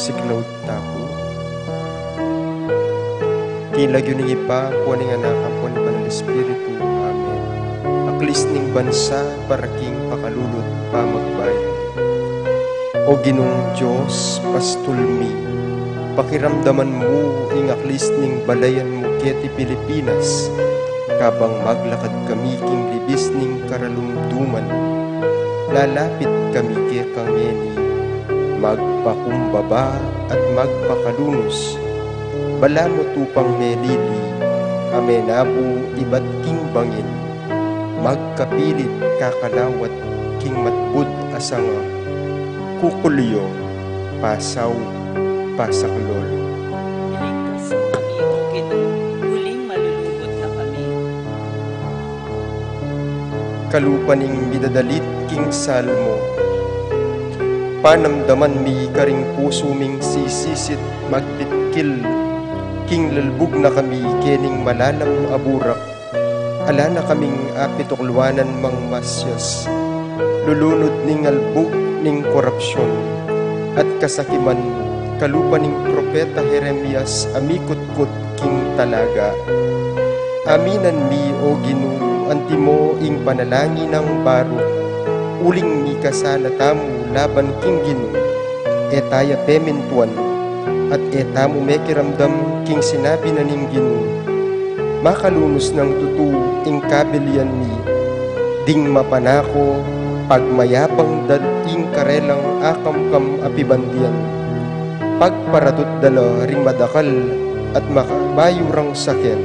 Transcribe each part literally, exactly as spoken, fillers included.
Siklaud ta pu. King lagyu ning Ibpa, ampo ning Anak, ampo ning Banal Espiritu. Amen. Aklis ning bansa para king pakalulu at pamagbayu. O Ginung Dios, pastul mi, pakiramdaman mu ing aklis ning balayan mu keti Pilipinas, kabang maglakad kami king libis ning karalumduman. Lalapit kami keka ngeni, magpakumbaba at magpakalunus. Balamu tupang melili, a menabu ibat king bangin, magkapilit kakalawat king matbud a sanga. Kukulyo, pasaw, pasaklolo. Iligtas mu kami, O Ginu, uling malulugud na kami. Kalupa ning midadalit king Salmo. Panamdaman mi karing pusu ming sisisit magpitkil, king lalbug na kami kening malalam a burak. Ala na kaming apitukluanan mang masyas, lulunud ning albug ning korapsyon at kasakiman, kalupa ning propeta Jeremias a mikutkut king talaga. Aminan mi, O Ginu, antimo ing panalangin nang Baruch, uling mikasala tamu laban king Ginu. E taya pemintuan, at e tamu mekiramdam king sinabi na ning Ginu. Makalunus nang tutu ing kabilian mi, ding mapanako, pagmayabang da ing karelang akamkam a pibandian. Pagparatut da la ring madakal at makabayu rang saken,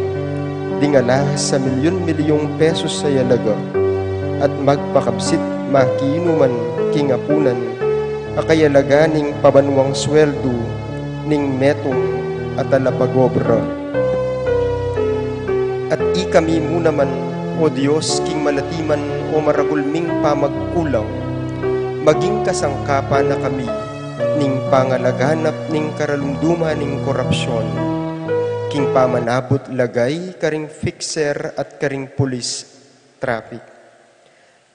ding alahas a milyun-milyung pesos a yalaga, at magpakabsit makinuman king apunan a kayalaga ning pabanuang sweldu ning metung a talapagobra. At ikami mu naman, O Dios, king malatiman o maragul ming pamagkulang, maging kasangkapan na kami ning pangalaganap ning karalumduman ning korapsyon, king pamanabut lagay karing fixer at karing pulis traffic,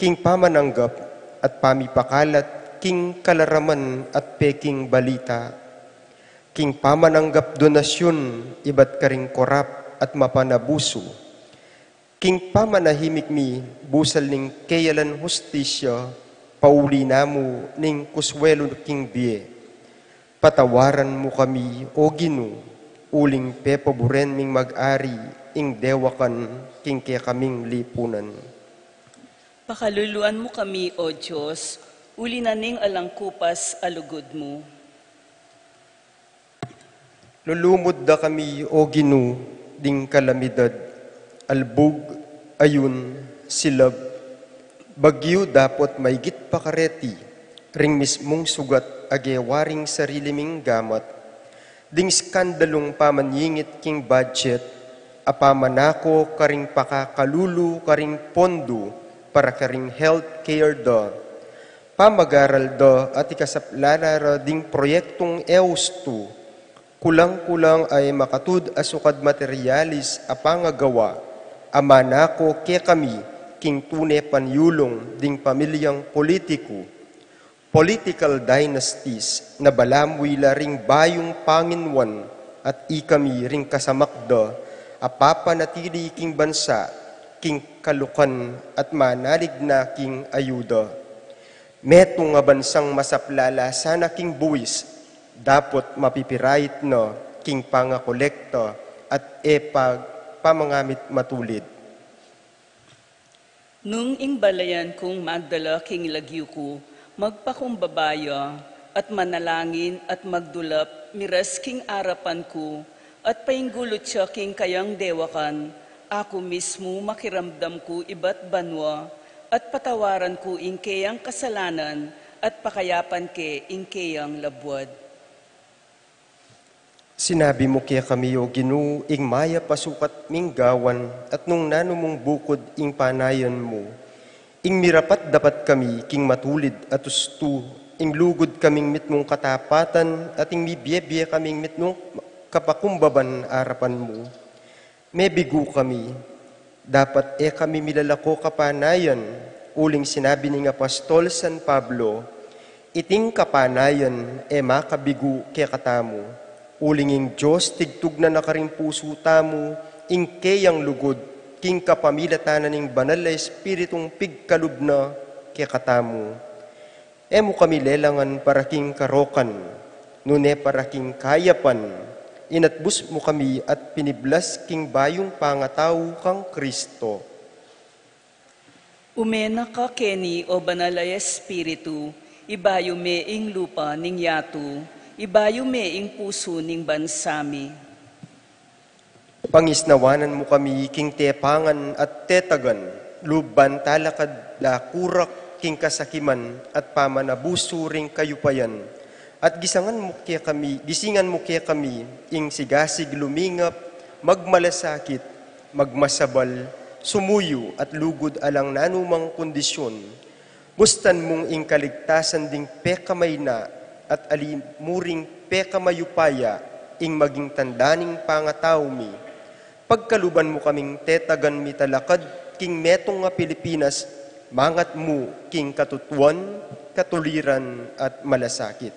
king pamananggap at pamipakalat king kalaraman at peking balita, king pamananggap donasyun ibat karing korap at mapanabusu, king pamanahimik mi busal ning keyalan hustisya, pauli na mu ning kuswelu king bie. Patawaran mu kami, O Ginu, uling pepaburen ming mag-ari ing dewakan king kekaming lipunan. Pakaluluan mu kami, O Dios, uli na ning alang kupas a lugud mu. Lulumud da kami, O Ginu, ding kalamidad, albug, ayun, silab, bagyu, dapot maygit pa kareti, ring mismung sugat a gewa ring sarili ming gamat, ding skandalung pamanyingit king budget, a pamanako karing pakakalulu karing pondu para karing health care da, pamagaral da at ikasaplala ra ding proyektung e ustu, kulang-kulang a e makatud a sukad materyalis a pangagawa, a manako kekami king tune panyulung ding pamilyang politiku, political dynasties, na balamu ila ring bayung panginuan at ikami ring kasamak da a papanatili king bansa king kalukan at manalig na king ayuda. Metung a bansang masaplala sana king buis, dapot mapipirait na king pangakolekta at e pag-, pamangamit matulid. Nung ing balayan kung magdala king lagyu ku, magpakumbaba ya, at manalangin at magdulap miras king arapan ku, at painggulut ya king kayang dewakan, aku mismu makiramdam ku ibat banua, at patawaran ku ing keyang kasalanan, at pakayapan ke ing keyang labuad. Sinabi mu kekami, O Ginu, ing mayap a sukat ming gawan, at nung nanu mung bukud ing panayan mu. Ing mirapat-dapat kami king matulid at ustu, ing lugud kaming mitmung katapatan, at ing mibie-bie kaming mitmung kapakumbaban arapan mu. Mebigu kami, dapat e kami milalako kapanayan, uling sinabi ning apostol San Pablo, Iting kapanayan e makabigu kekatamu, uling ing Dios tigtugnan na karing pusu tamu ing keyang lugud, king kapamilatan na ning Banal a Espiritung pigkalub na kekatamu. E mu kami lelangan para king karokan, nune para king kayapan, inatbus mu kami at piniblas king bayung pangatau kang Kristo. Ume na ka keni, o Banal a Espiritu, ibayu me ing lupa ning yatu, ibayu me ing pusu ning bansa mi. Pangisnawanan mu kami king tepangan at tetagan, lub ban talakad la kurak king kasakiman at pamanabusu ring kayupayan, at gisangan mu kekami, gisingan mu kekami ing sigasig lumingap, magmalasakit, magmasabal, sumuyu at lugud alang nanumang kondisyon. Bustan mung ing kaligtasan ding pekamayna at ali mu ring pekamayupaya ing maging tanda ning pangatau mi. Pagkaluban mu kaming tetagan mitalakad king metung a Pilipinas, mangat mu king katutuan, katuliran at malasakit.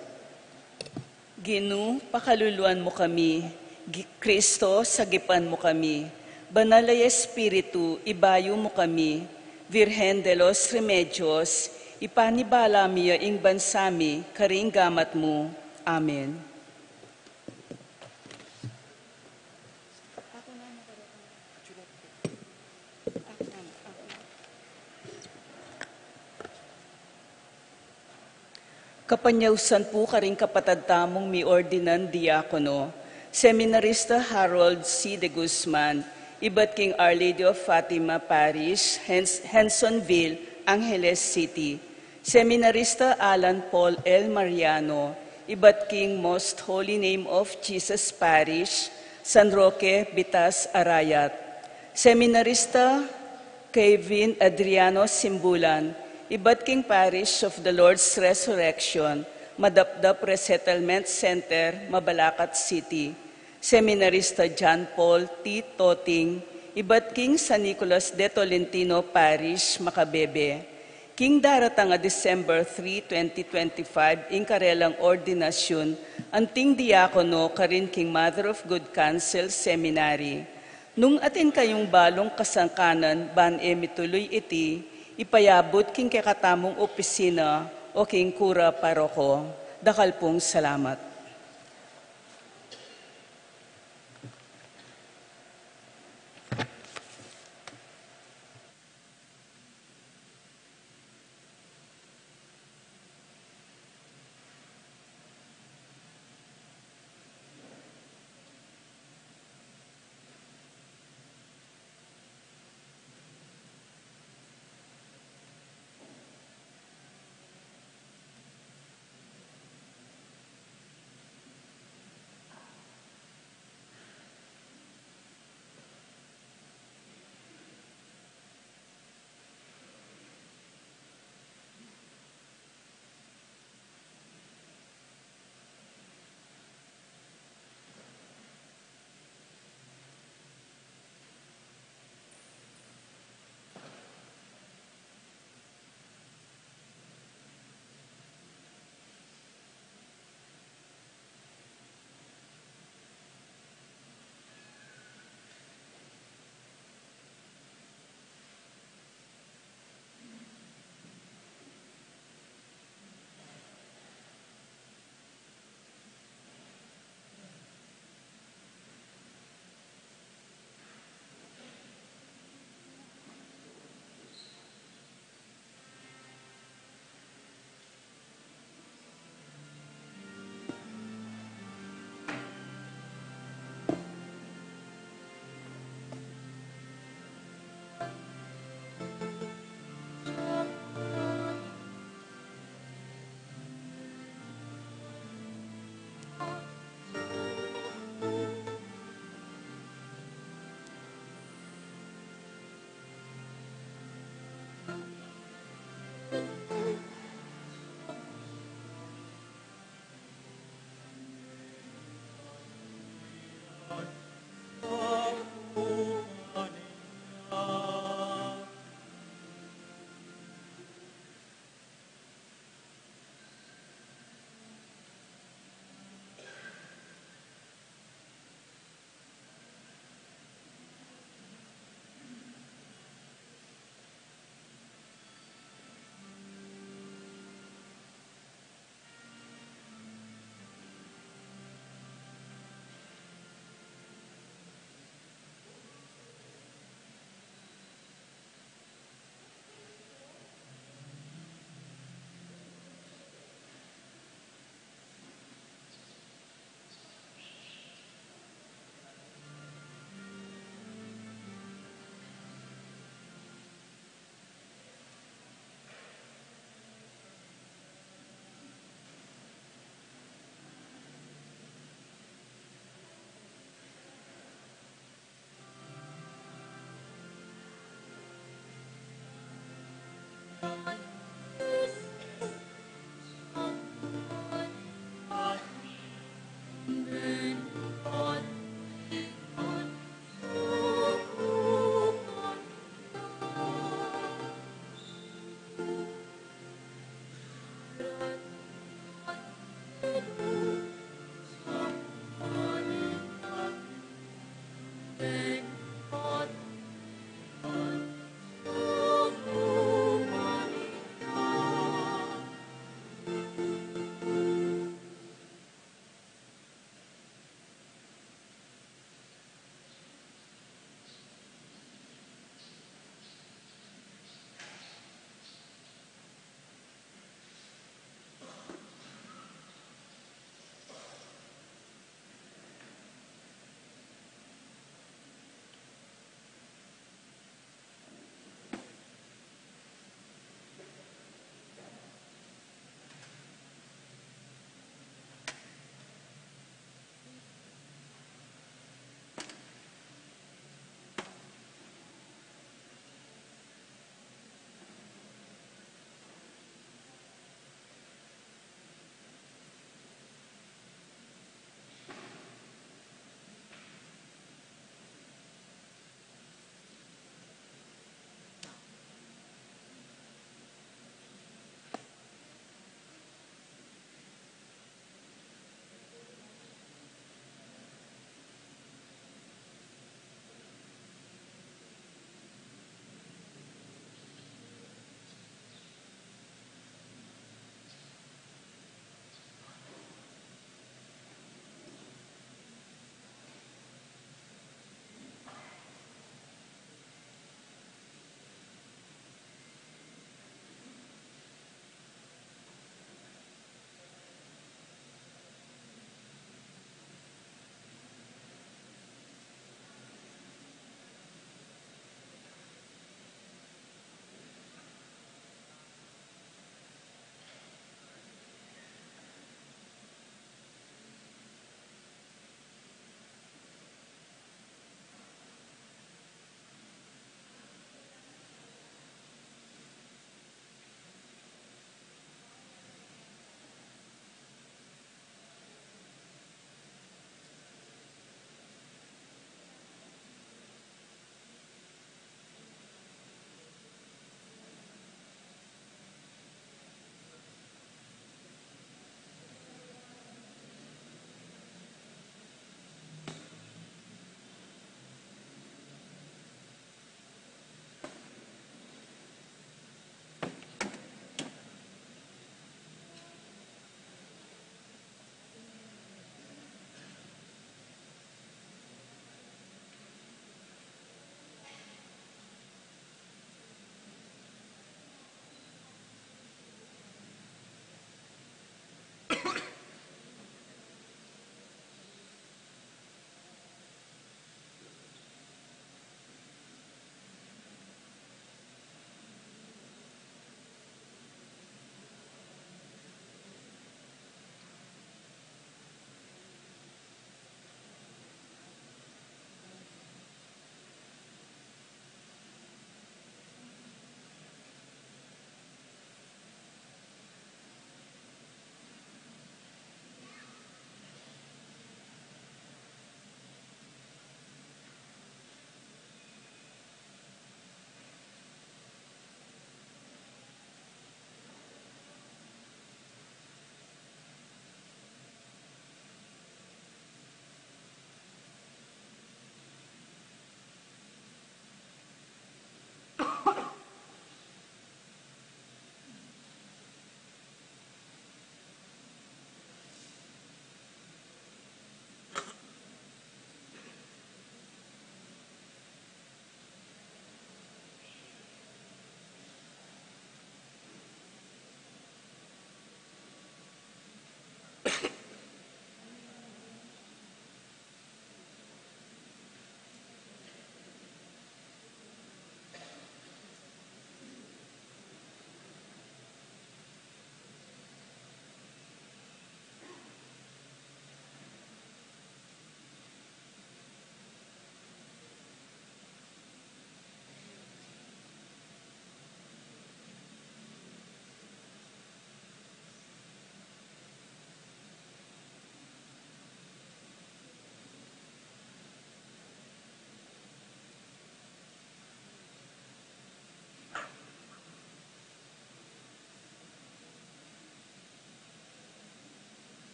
Ginu, pakaluluan mu kami. Gi-, Kristo, sagipan mu kami. Banal a Espiritu, ibayu mu kami. Virgen de los Remedios, ipanibala mi ya ing bansa mi karing gamat mu. Amen. Kapanyausan pu karing kapatad tamung miordinan diakono, Seminarista Harold C. de Guzman, ibat king Our Lady of Fatima Parish, Hens-, Hensonville, Angeles City. Seminarista Alan Paul L. Mariano, ibat king Most Holy Name of Jesus Parish, San Roque, Bitas, Arayat. Seminarista Kevin Adriano Simbulan, ibat king Parish of the Lord's Resurrection, Madapdap Resettlement Center, Mabalacat City. Seminarista John Paul T. Toting, ibat king San Nicolas de Tolentino Parish, Macabebe. King daratang a December three, twenty twenty-five, ing karelang ordinasyun anting diakono karin king Mother of Good Counsel Seminary. Nung atin kayung balung kasangkanan ban e mituluy iti, ipayabut king kekatamung opisina o king kura paroko. Dakal pung salamat.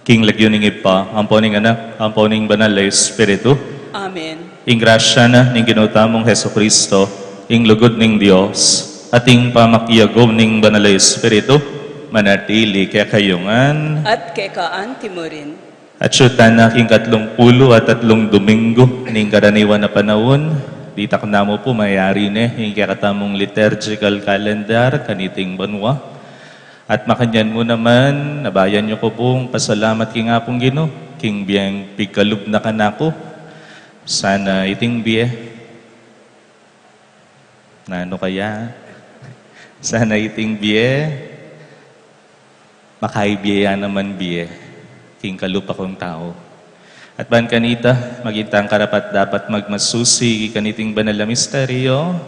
King lagyu ning Ibpa, ampo ning Anak, ampo ning Banal a Espiritu. Amen. Ing grasya na ning Ginu tamung Jesucristo, ing lugud ning Dios, at ing pamakiagum ning Banal a Espiritu, manatili kekayu ngan. At keka anti mu rin. At yu tana king katlung pulu at tatlung Dominggo ning karaniwan a panaun, ditak na mu pu mayari ne ing kekatamung liturgical calendar kaniting banua. At makanyan mu naman, abayan yu ku pung pasalamat king Apung Ginu, king bieng pigkalub na kanaku. Sana iting bie. Nanu kaya? Sana iting bie, makaibie ya naman bie king kalupa kung tau. At ban kanita, maging tang karapat-dapat magmasusi kaniting banal a misteryo,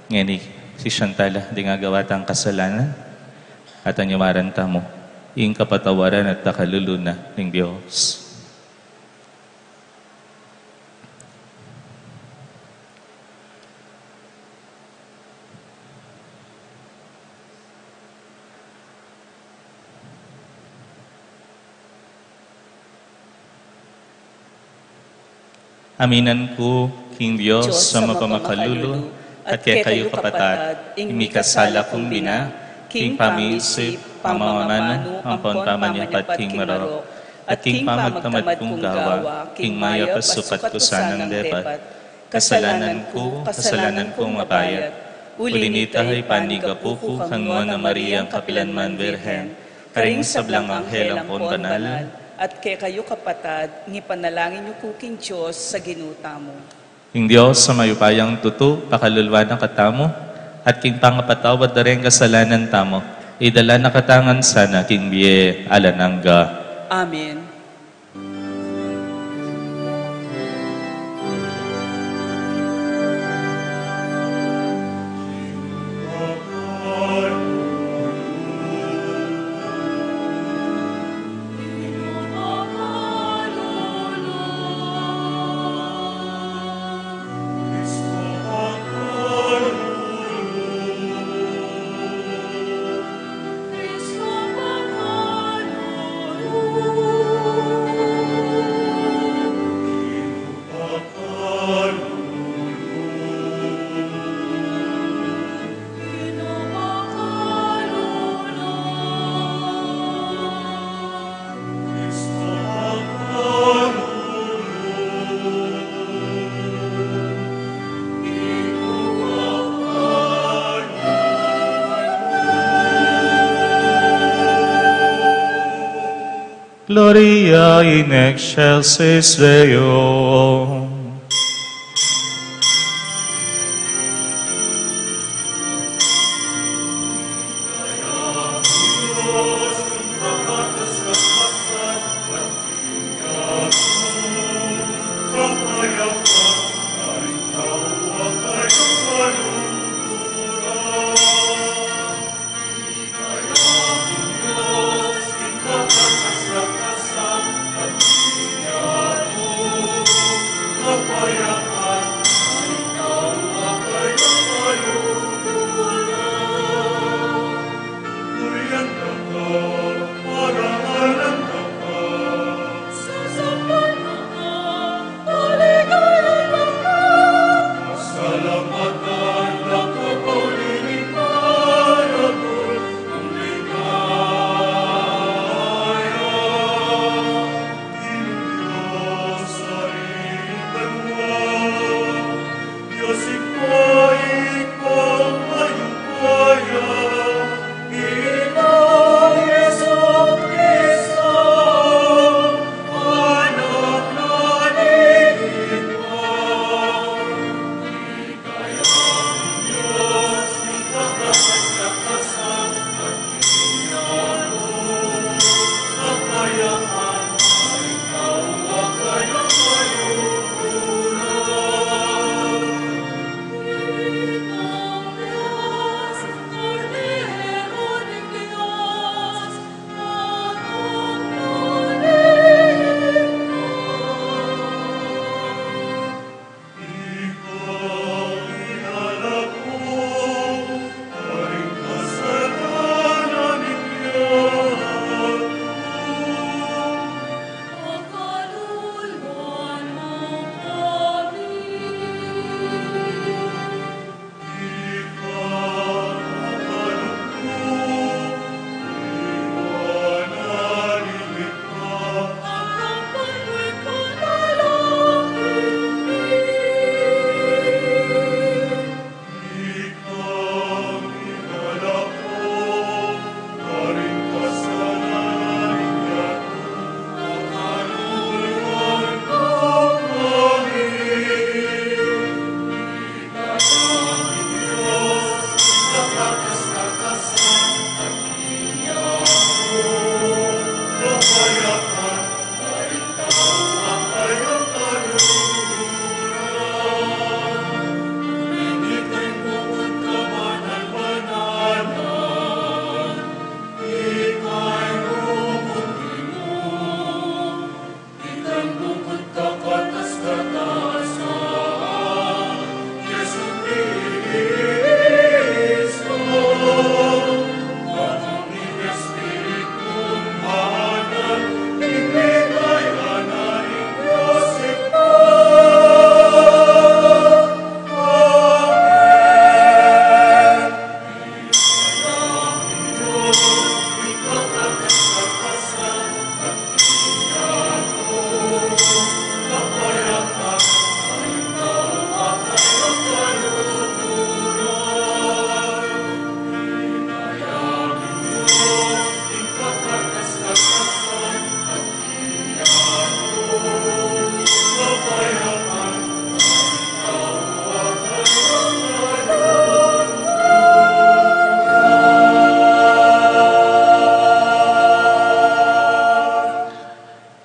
ngeni, sisian tala ding agawa tang kasalanan, at anyuaran tamu ing kapatawaran at pakalulu na ning Dios. Aminan ku king Dios a mapamakalulu, at kekayu kapatad, ing mikasala kung bina, king pamisip, pamamanu, ampon pamanyapat king marok, at king pamagtamad kung gawa, king mayap a sukat ku sanang depat. Kasalanan ku, kasalanan kung mabayat. Uli nita, ipanigapu ku kang Nuan a Mariang kapilanman Birhen, karing sablang anghel ampon banal, at kekayu kapatad, ngipanalangin yu ku king Dios a Ginu tamu. Ing Dios a mayupayang tutu, pakaluluan na katamu, at king pangapatawad da ring kasalanan tamu, idala na katamu ngan sana king bie alang angga. Amen. Gloria in excelsis Deo.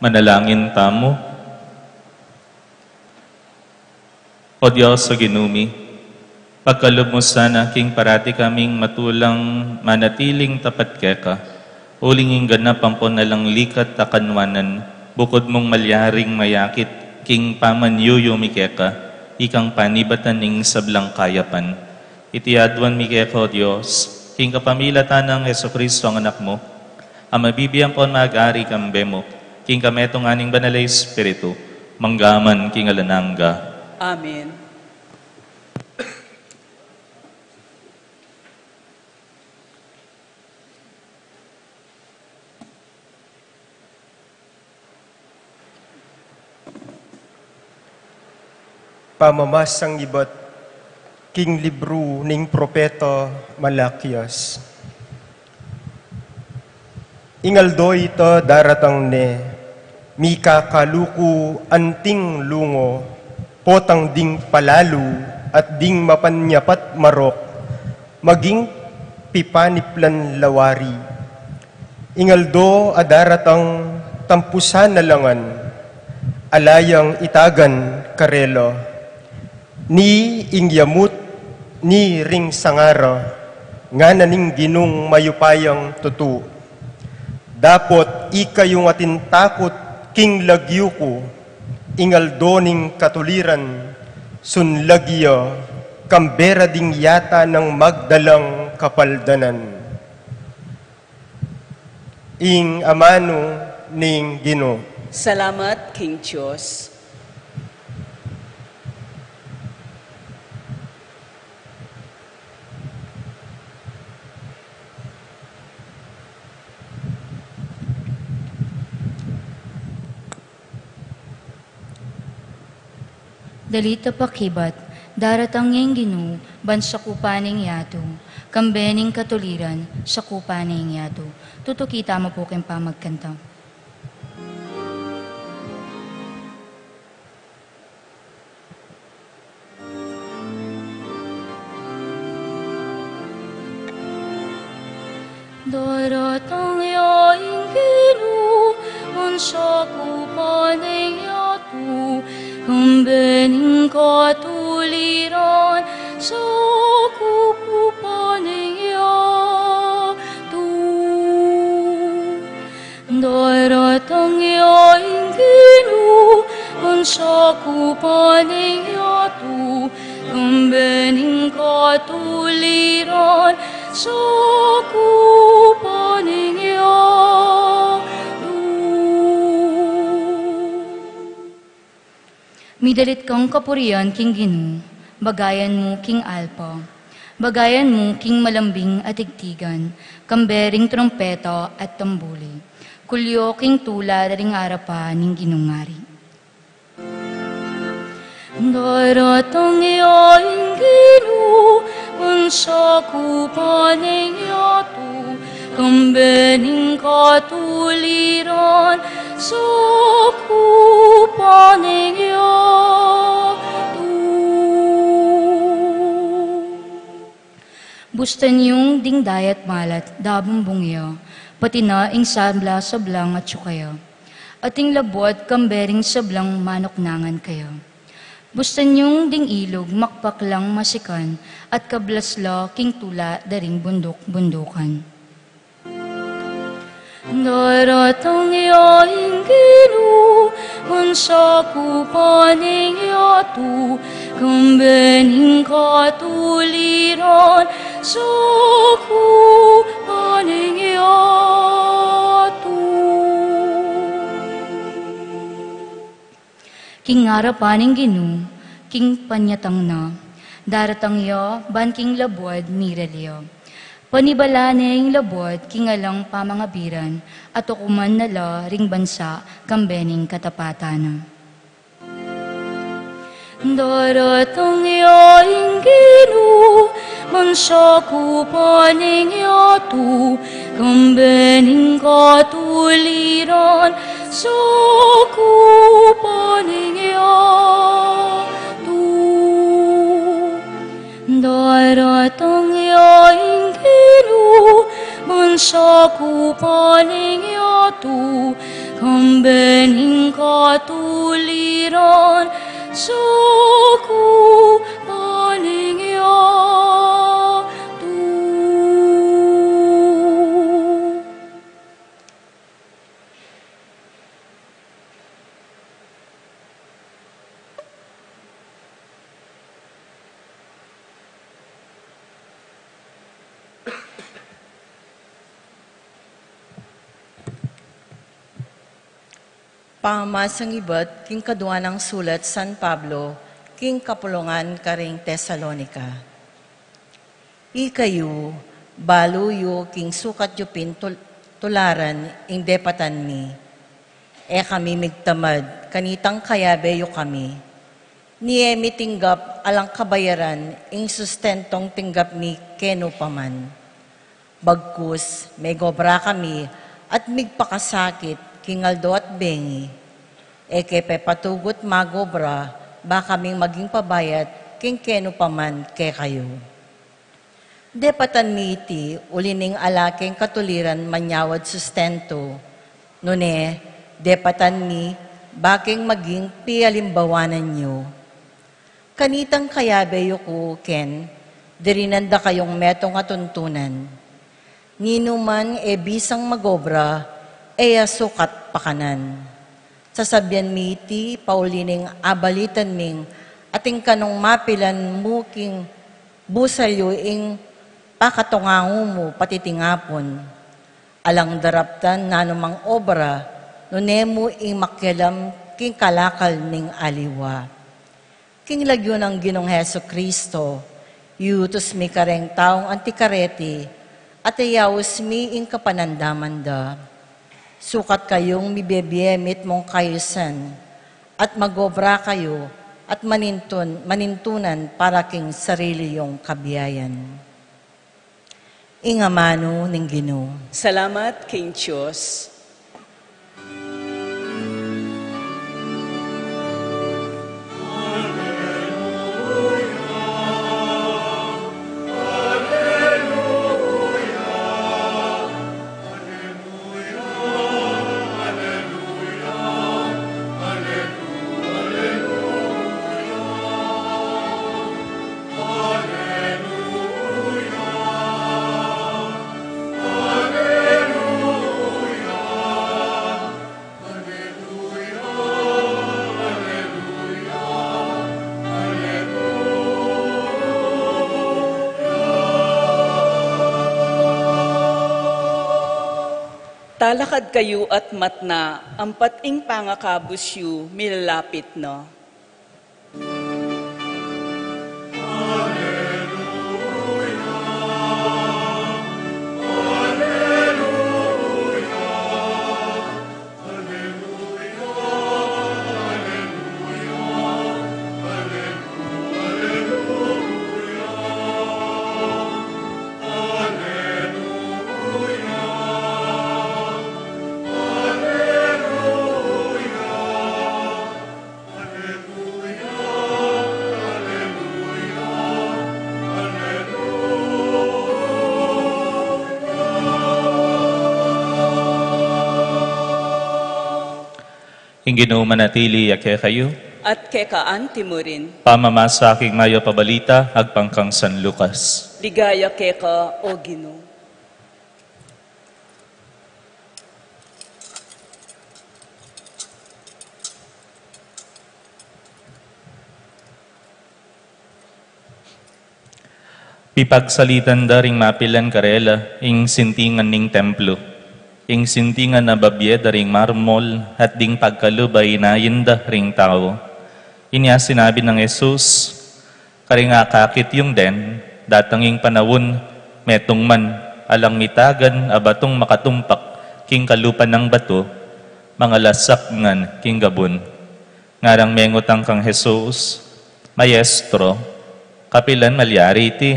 Manalangin tamu. O Dios, o Ginu mi, pagkalub mu sana king parati kaming matulang manatiling tapat keka, uling ing ganap ampon alang likat a kanwanan, bukud mung malyaring mayakit king pamanyuyu mi keka, ikang panibatan ning sablang kayapan. Iti aduan mi keka, O Dios, king kapamilatan nang Jesucristo a Anak mu, a mabibie ampon mag-ari kambe mu, king kametungan ning Banal a Espiritu, mangga man king alang angga. Amen. Pamamasang ibat king libru ning propeta Malakias. Ing aldo ita daratang ne, mikakalu ku anting lungo, potang ding palalu at ding mapanyapat marok, maging pipaniplan lawari. Ing aldo a daratang tampusan na la ngan, ala yang itagan karela. Ni ing yamut, ni ring sangara, ngana ning Ginung mayupayang tutu. Dapot ikayung atin takut king lagyu ku, ing aldo ning katuliran, sunlag ya, kambe ra ding yata nang magdalang kapaldanan. Ing amanu ning Ginu. Salamat king Dios. Dalit a pakibat, daratang ya ing Ginu, ban sakupan ne ing yatu, kambe ning katuliran, sakupan ne ing yatu. Tutuki tamu pu king pamagkanta. Daratang ya ing Ginu, ban sakupan ne ing yatu, kambe ning katuliran, sakupan ne ing yatu. Daratang ya ing Ginu, ban sakupan ne ing yatu, kambe ning katuliran, sakupan ne ing yatu. Midalit kang kapurian king Ginu, bagayan mu king alpa, bagayan mu king malambing a tigtigan, kambe ring trumpeta at tambuli. Kulyu king tula da ring arapan ning Ginung Ari. Daratang ya ing Ginu, ban sakupan ne ing yatu, kambe ning katuliran, sakupan ne ing yatu. Bustan yung ding dayat malat, dabumbung ya, pati na ing sabla-sablang atsu kaya, at ing labuad kambe ring sablang manuknangan kaya. Bustan yung ding ilug makpaklang masikan, at kablas la king tula da ring bunduk-bundukan. Daratang ya ing Ginu, ban sakupan ne ing yatu, kambe ning katuliran, sakupan ne ing yatu. King arapan ning Ginu, king panyatang na, daratang ya, ban king labuad miral ya. Panibalan ne ing labuad king alang pamangabiran, at ukuman na la ring bansa kambe ning katapatan na. Daratang ya ing Ginu, ban sakupan ne ing yatu, kambe ning katuliran, sakupan ne ing yatu. Daratang ya ing Ginu, ban sakupan ne ing yatu, Ambe ning katuliran, sakupan ning yatu. Pamamasang ibat king kadua nang sulat San Pablo king kapulungan karing Tesalonica. Ikayu, balu yu king sukat yu pin tul-, tularan ing depatan mi. E kami migtamad kanitang kayabe yu kami. Ni e mi tinggap alang kabayaran ing sustentong tinggap mi kenu pa man. Bagkus, megobra kami at migpakasakit king aldo at bengi. E ke pepatugut magobra, ba kaming maging pabayat king kenu pa man kekayu. Depatan mi iti, uli ning ala keng katuliran manyawad sustentu, nune, depatan mi, ba keng maging pialimbawanan yu. Kanitang kayabe yu ku ken, dirinan da kayung metung a tuntunan. Ninuman e bisang magobra, e ya sukat pakanan. Sasabian mi iti, pauli ning abalitan ming atin kanung mapilan mu king busal yu ing pakatungangu mu patitingapun. Alang daraptan nanumang obra, nune mu ing makialam king kalakal ning aliwa. King lagyu nang Ginung Jesu-Cristo, yutus mi kareng taung anti kareti, at iyaus mi ing kapanandaman da. Sukat kayung mibebie mitmung kayusan, at magobra kayu, at manintun-, manintunan para king sarili yung kabiayan. Ing amanu ning Ginu. Salamat king Dios. Talakad kayu at matna, ampat ing pangakabus yu milalapit na. Ing Ginu manatili ya kekayu. At keka anti mu rin. Pamamasa king mayap a balita agpang kang San Lucas. Ligaya keka, O Ginu. Pipagsalitan da ring mapilan karela ing sintingan ning templo, ing sintingan a babie da ring marmol, at ding pagkalub a inayin da ring tau. Inya sinabi nang Jesus, "Karing akakit yung den, datang ing panaun, metung man, alang mitagan a batung makatumpak king kalupa nang batu, mangalasak ngan king gabun." Ngarang mengutang kang Jesus, "Maestro, kapilan malyari iti?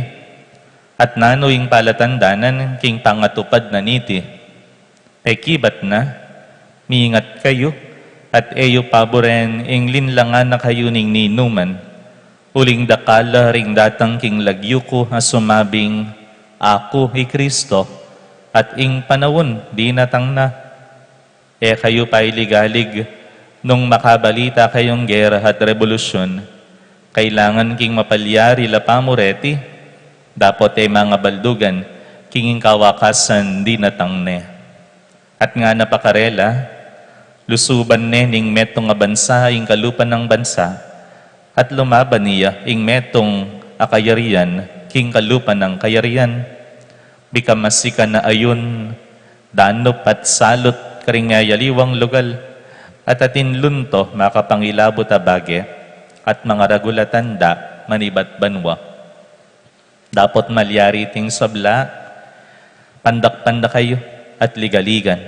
At nanu ing palatandanan king pangatupad na niti?" Pekibat na, "Mingat kayu, at e yu paburen ing linlangan na kayu ning ninuman, uling dakal la ring datang king lagyu ku a sumabing, 'Aku i Kristo,' at ing panaun dinatang na." E kayu pailigalig nung makabalita kayung gera at rebolusyun. Kailangan king mapalyari la pamureti, dapot e mangabaldugan king ing kawakasan dinatang ne. At ngana pa karela, lusuban ne ning metung a bansa ing kalupa nang bansa, at lumaban ya ing metung a kayarian king kalupa nang kayarian. Bikamasikan na ayun, danup at salut karing miyayaliwang lugal, at atin lunto makapangilabut a bage, at mangaragul a tanda manibat banua. Dapot malyari iting sabla, pandakpan da kayu at ligaligan.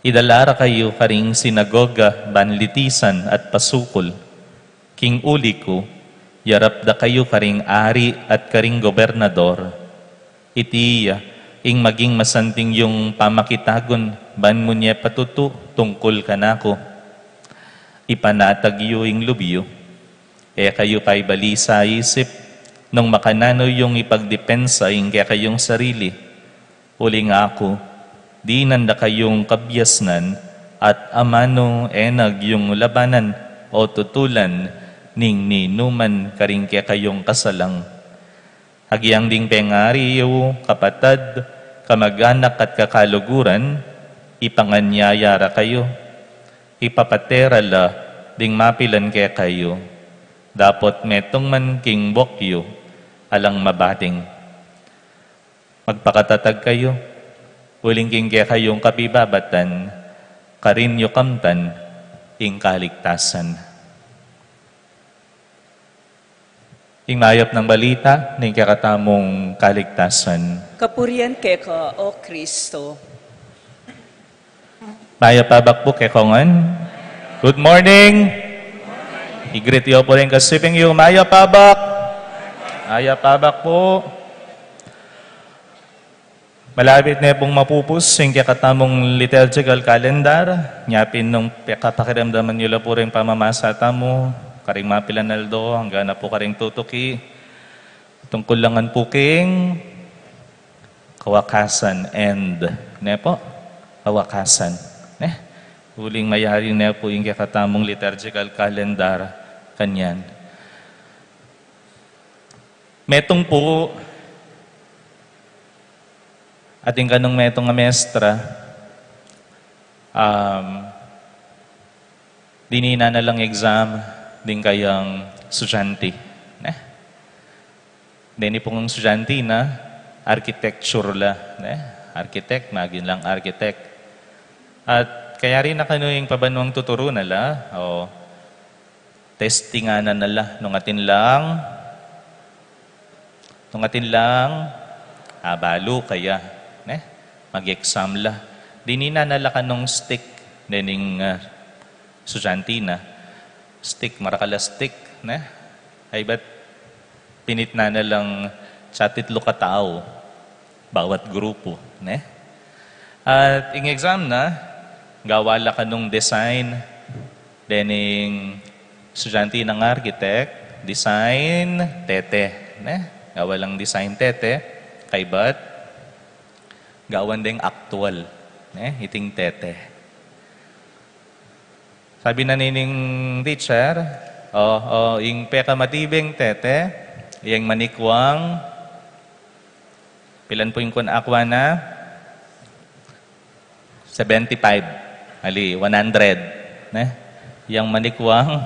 Idala ra kayu karing sinagoga ban litisan at pasukul. King uli ku, yarap da kayu karing ari at karing gobernador. Iti ya ing maging masanting yung pamakitagun ban mu ne patutu tungkul kanaku. Ipanatag yu ing lub yu. E kayu paibalisa isip nung makananu yung ipagdepensa ing kekayung sarili. Uling aku, dinan da kayung kabiasnan at amanu e na yu labanan o tutulan ning ninuman karing kekayung kasalang. Agyang ding pengari yu, kapatad, kamag-anak at kakaluguran, ipanganyaya ra kayu. Ipapate ra la ding mapilan kekayu. Dapot metung man king buak yu, alang mabating. Magpakatatag kayu, uling king kekayung kabibabatan, karin yu kamtan ing kaligtasan. Ing mayap nang balita ning kekatamung kaligtasan. Kapurian keka, O Kristo. Mayap a abak pu kekongan. Good morning. I-greet yu pu ring kasiping yu, mayap a abak. Mayap a abak pu. Malapit ne pung mapupus ing kekatamung liturgical calendar. Nya pin nung pekapakiramdaman yu la pu ring pamamasa tamu karing mapilan aldo, angga na pu karing tutuki. Tungkul la ngan pu king kawakasan, end. Ne pu? Kawakasan. Ne? Uling mayari ne pu ing kekatamung liturgical calendar kanyan. Metung pu, atin kanung metung a mestra, um, dininan na lang exam ding kayang estudyante, ne? Deni pung estudyante na, architecture la, ne? Architect, magin lang architect. At kayari na kanu ing pabanuang tuturu na la, o, testingan na la, nung atin lang, nung atin lang, abalu kaya, ne? Mag-exam la. Dininan na la kanung stick, dening, ah, estudyante na. Stick, marakal a stick, ne? Ay, ba't pinitnan na lang sa titlo katau bawat grupu, ne? At ing exam na, gawa la kanung design, dening estudyante nang architect, design tete, ne? Gawa lang design tete, kaybat gawan deng aktual, ne? Iting tete. Sabi na nining teacher, o, o, ing pekamatibeng tete, iyang manikwang, pilan pu ing kun akwa na? Seventy-five. Ali, one hundred. Ne? Iyang manikwang,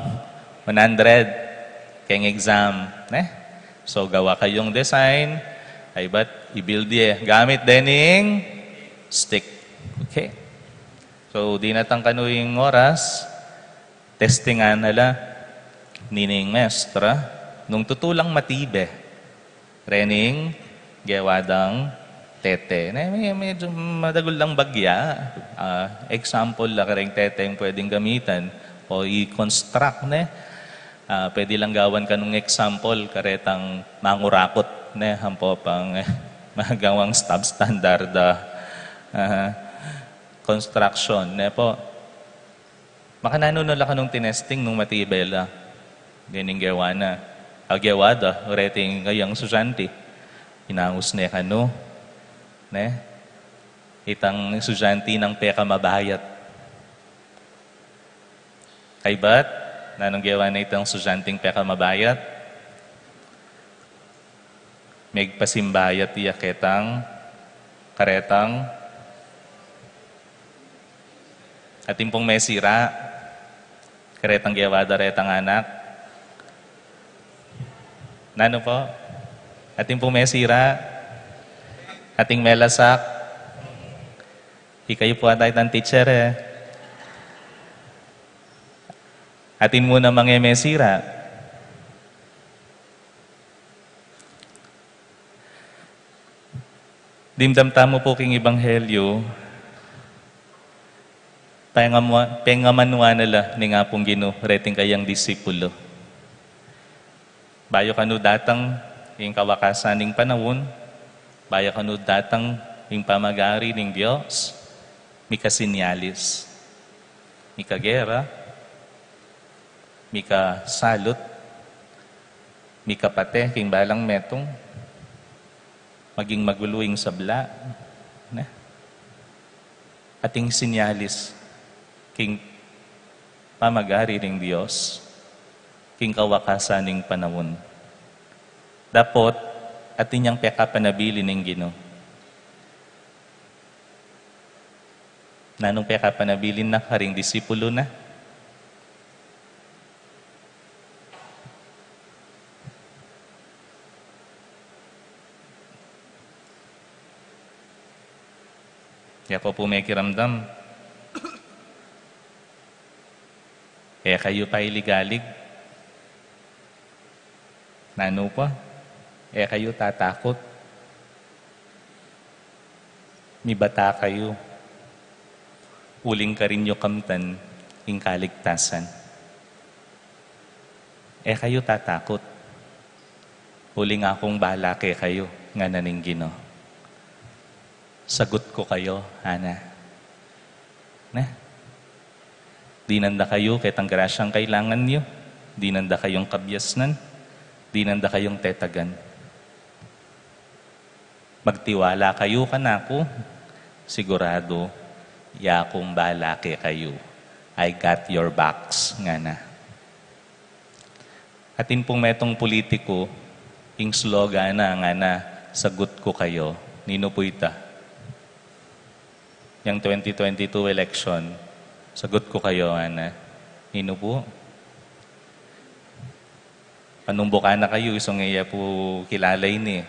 one hundred. Keng exam. Ne? So, gawa kayung design, kaybat i-build ye. Gamit dening stick. Okay. So, dinatang kanu ing oras, testingan na la nining mestra, nung tutu lang matibe rening gewa dang tete. Ne, me-, medyo madagul lang bagya. Ah, example la kareng tete ing pwedeng gamitan o i-construct, ne? Ah, pwede lang gawan kanung example karetang mangurakot, ne? Ampo pang magawang substandard a, ah, construction, ne po? Makananu na la kanung tinesting nung matibe la dening gewa na? A, gewa da, reting kayang estudyante. Inangus ne kanu, ne? Itang estudyante nang pekamabayat. Kaybat, nanung gewa na itang estudyanteng pekamabayat? Megpasimbayat ya ketang karetang. Atin pung mesira karetang gewa da retang anak. Nanu po? Atin pung mesira? Atin melasak? Ikayu po ata itang teacher e. Atin mu namang e mesira. Dimdam tamu po king Ebanghelyo, pengamu-, pengamanuan na la ning Apung Ginu reting kayang disipulo. Bayu kanu datang ing kawakasan ning panaun, bayu kanu datang ing pamagari ning Dios, mika sinyalis, mika gera, mika salut, mika pate king balang metung, maging magulu ing sabla, ne? Atin sinyalis king pamagari ning Dios, king kawakasan ning panaun. Dapot, atin yang pekapanabilin ning Ginu. Nanung pekapanabilin na karing disipulo na? Yaku pu mekiramdam, e kayu pailigalig. Nanu pa? E kayu tatakut? Mibata kayu, uling karin yu kamtan ing kaligtasan. E kayu tatakut, uling akung bala kekayu, ngana ning Ginu. Sagut ku kayu, ngana. Ne? Dinan da kayu ketang grasyang kailangan yu, dinan da kayung kabiasnan, dinan da kayung tetagan. Magtiwala kayu kanaku, siguradu, yakung bala kekayu. I got your backs, ngana. Atin pung metung pulitiku, ing slogan na, ngana, sagut ku kayu. Ninu pu ita? Yang twenty twenty-two election, sagut ku kayu, ngana. Ninu pu? Panumbukan na kayu, isung e ya pu kilala ini.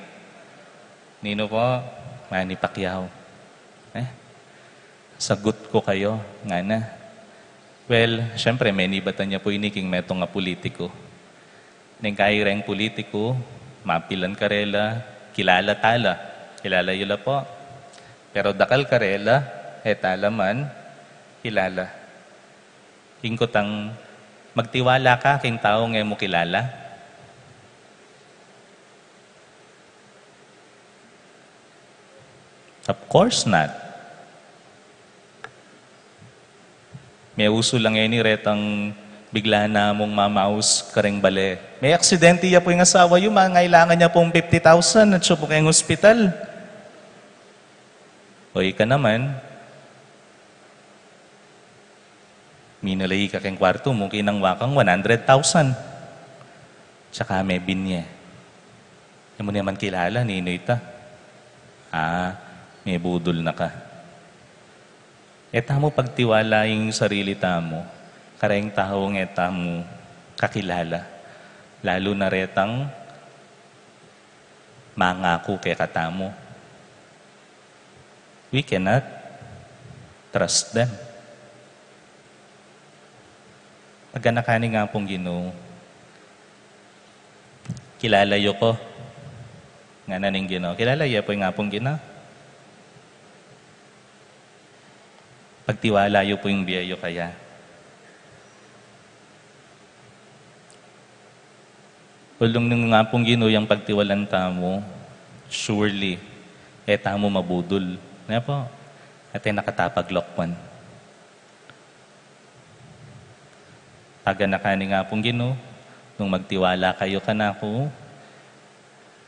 Ninu pu? Manny Pacquiao. E? Sagut ku kayu, ngana. Well, syempre, menibatan ya pu ini king metung a pulitiku. Neng kayi reng pulitiku, mapilan karela, kilala tala. Kilala yu la pu. Pero dakal karela, e tala man kilala. Ing kutang, magtiwala ka king taung e mu kilala? Of course not. Meusu la ngeni retang bigla na mung mamaus kareng bale. Meaksidente ya pu ing asawa yu, mangailangan ya pung fifty thousand, atsu pu keng ospital. O ika naman, minalay ka keng kwartu mu, kinang wa kang one hundred thousand. Saka mebinye. E mu naman kilala, ninu ita? A, mebudul na ka. E tamu pagtiwala ing sarili tamu kareng taung e tamu kakilala, lalu na retang mangaku kekatamu. We cannot trust them. Paganakan ning Apung Ginu, kilala yu ku, ngana ning Ginu. Kilala yu pu ing Apung Ginu? Pagtiwala yu pu ing bie yu kaya? Uling nung Apung Ginu yang pagtiwalan tamu, surely, e tamu mabudul. Ne pu? Atin na katapaglokwan. Paganakan ning Apung Ginu, nung magtiwala kayu kanaku,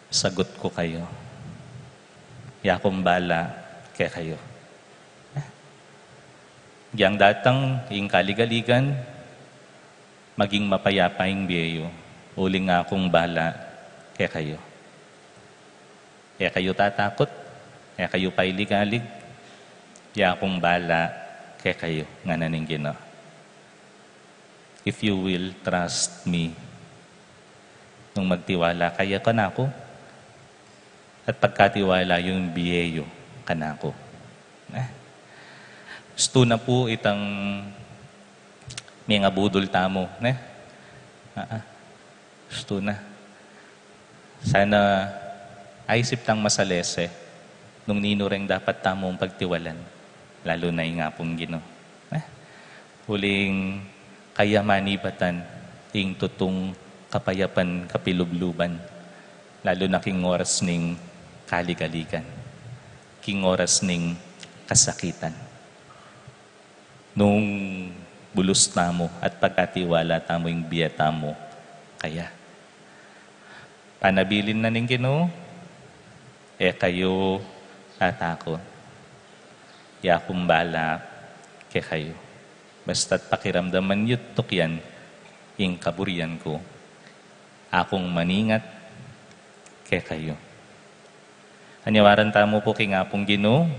sagut ku kayu. Yakung bala kekayu. Gyang datang ing kaligaligan, Maging mapayapa ing bie yu, uling akung bala kekayu. E kayu tatakut, e kayu pailig-alig, e akung bala kekayu, ngana ning Ginu. If you will trust me, nung magtiwala kaya kanaku, at pagkatiwala yu ing bie yu kanaku. Ne? Ustu na pu itang mengabudul tamu, ne? Ah, ah. Ustu na. Sana aisip tang masalese nung ninu reng dapat tamung pagtiwalan, lalu na ing Apung Ginu. Ne? Uling kaya manibatan ing tutung kapayapan kapilubluban, lalu na king oras ning kaligaligan, king oras ning kasakitan. Nung bulus tamu at pagkatiwala tamu ing bie tamu kaya. Panabilin na ning Ginu, e kayu tatakut. E akung bala kekayu. Basta't pakiramdaman yu't tukyan ing kaburian ku, akung maingat kekayu. Anyawaran tamu pu king Apung Ginu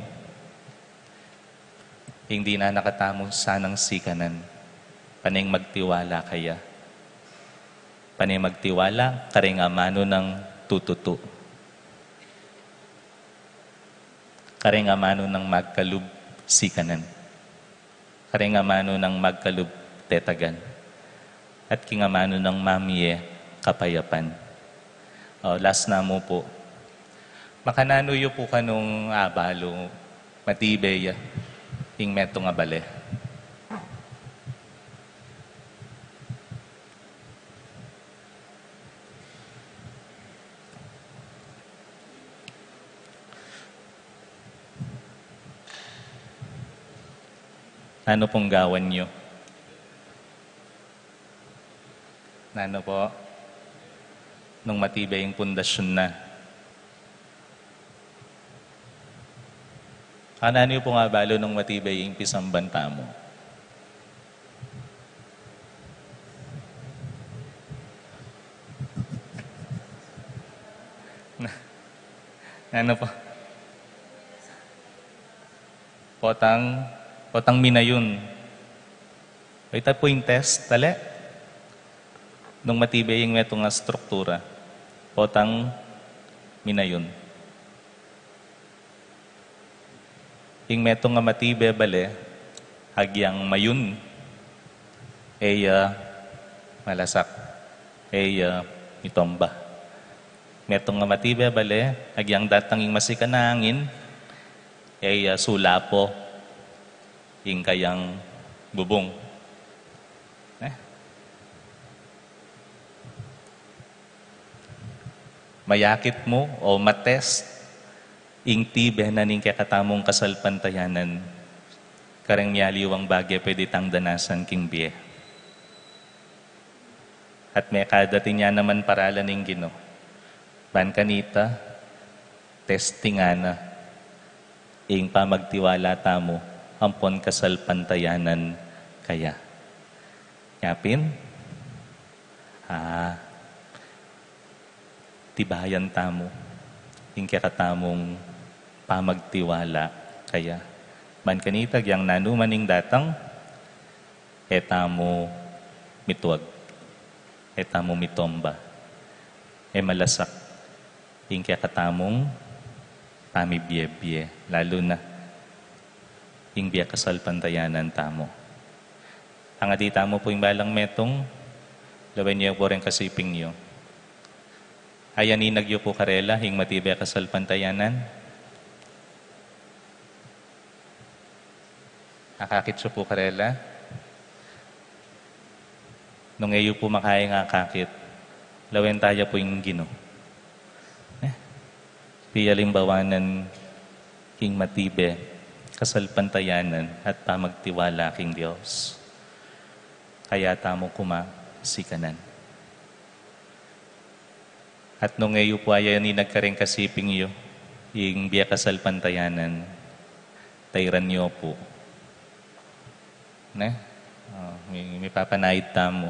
ing dinan na katamu sanang sikanan, pane ing magtiwala kaya. Pane ing magtiwala kareng amanu nang tututu, kareng amanu nang magkalub sikanan, kareng amanu nang magkalub tetagan, at king amanu nang mamie kapayapan. O, last namu pu. Makananu yu pu kanung abalu, matibe ya ing metung a bale? Nanu pung gawan yu? Nanu pu? Nung matibe ing pundasyun na. Nanu yu pung abalu nung matibe ing pisamban tamu? Nanu pu? Potang, potang minayun. Ita pu ing test, tale? Nung matibe ing metung a struktura, potang minayun. Ing metung a matibe a bale, agyang mayun, e ya malasak, e ya mitomba. Metung a matibe a bale, agyang datang ing masikan a angin, e ya sulapo ing kayang bubung. Ne? Mayakit mu o matest ing tibe na ning kekatamung kasalpantayanan kareng mialiwang bage pwede tang danasan king bie. At mekadating ya naman paralan ning Ginu. Ban kanita, testingan na ing pamagtiwala tamu ampon kasalpantayanan kaya. Nyapin, ah, tibayan tamu ing kekatamung pamagtiwala kaya. Ban kanita, agyang nanu man ing datang, e tamu mituag, e tamu mitomba, e malasak ing kekatamung pamibie-bie, lalu na ing bie kasalpantayanan tamu. Angadi tamu pu ing balang metung, lawen yu pu reng kasiping yu. Ayaninag yu pu karela ing matibe a kasalpantayanan. Akakit yu pu karela. Nung e yu pu makayang akakit, lawen taya pu ing Ginu. Eh, pialimbawanan king matibe kasalpantayanan at pamagtiwala king Dios. Kaya tamu kuma sikanan. At nung e yu pu ayaninag kareng kasiping yu ing bie kasalpantayanan, tairan yu pu. Ne? O, mi, mipapanaid tamu.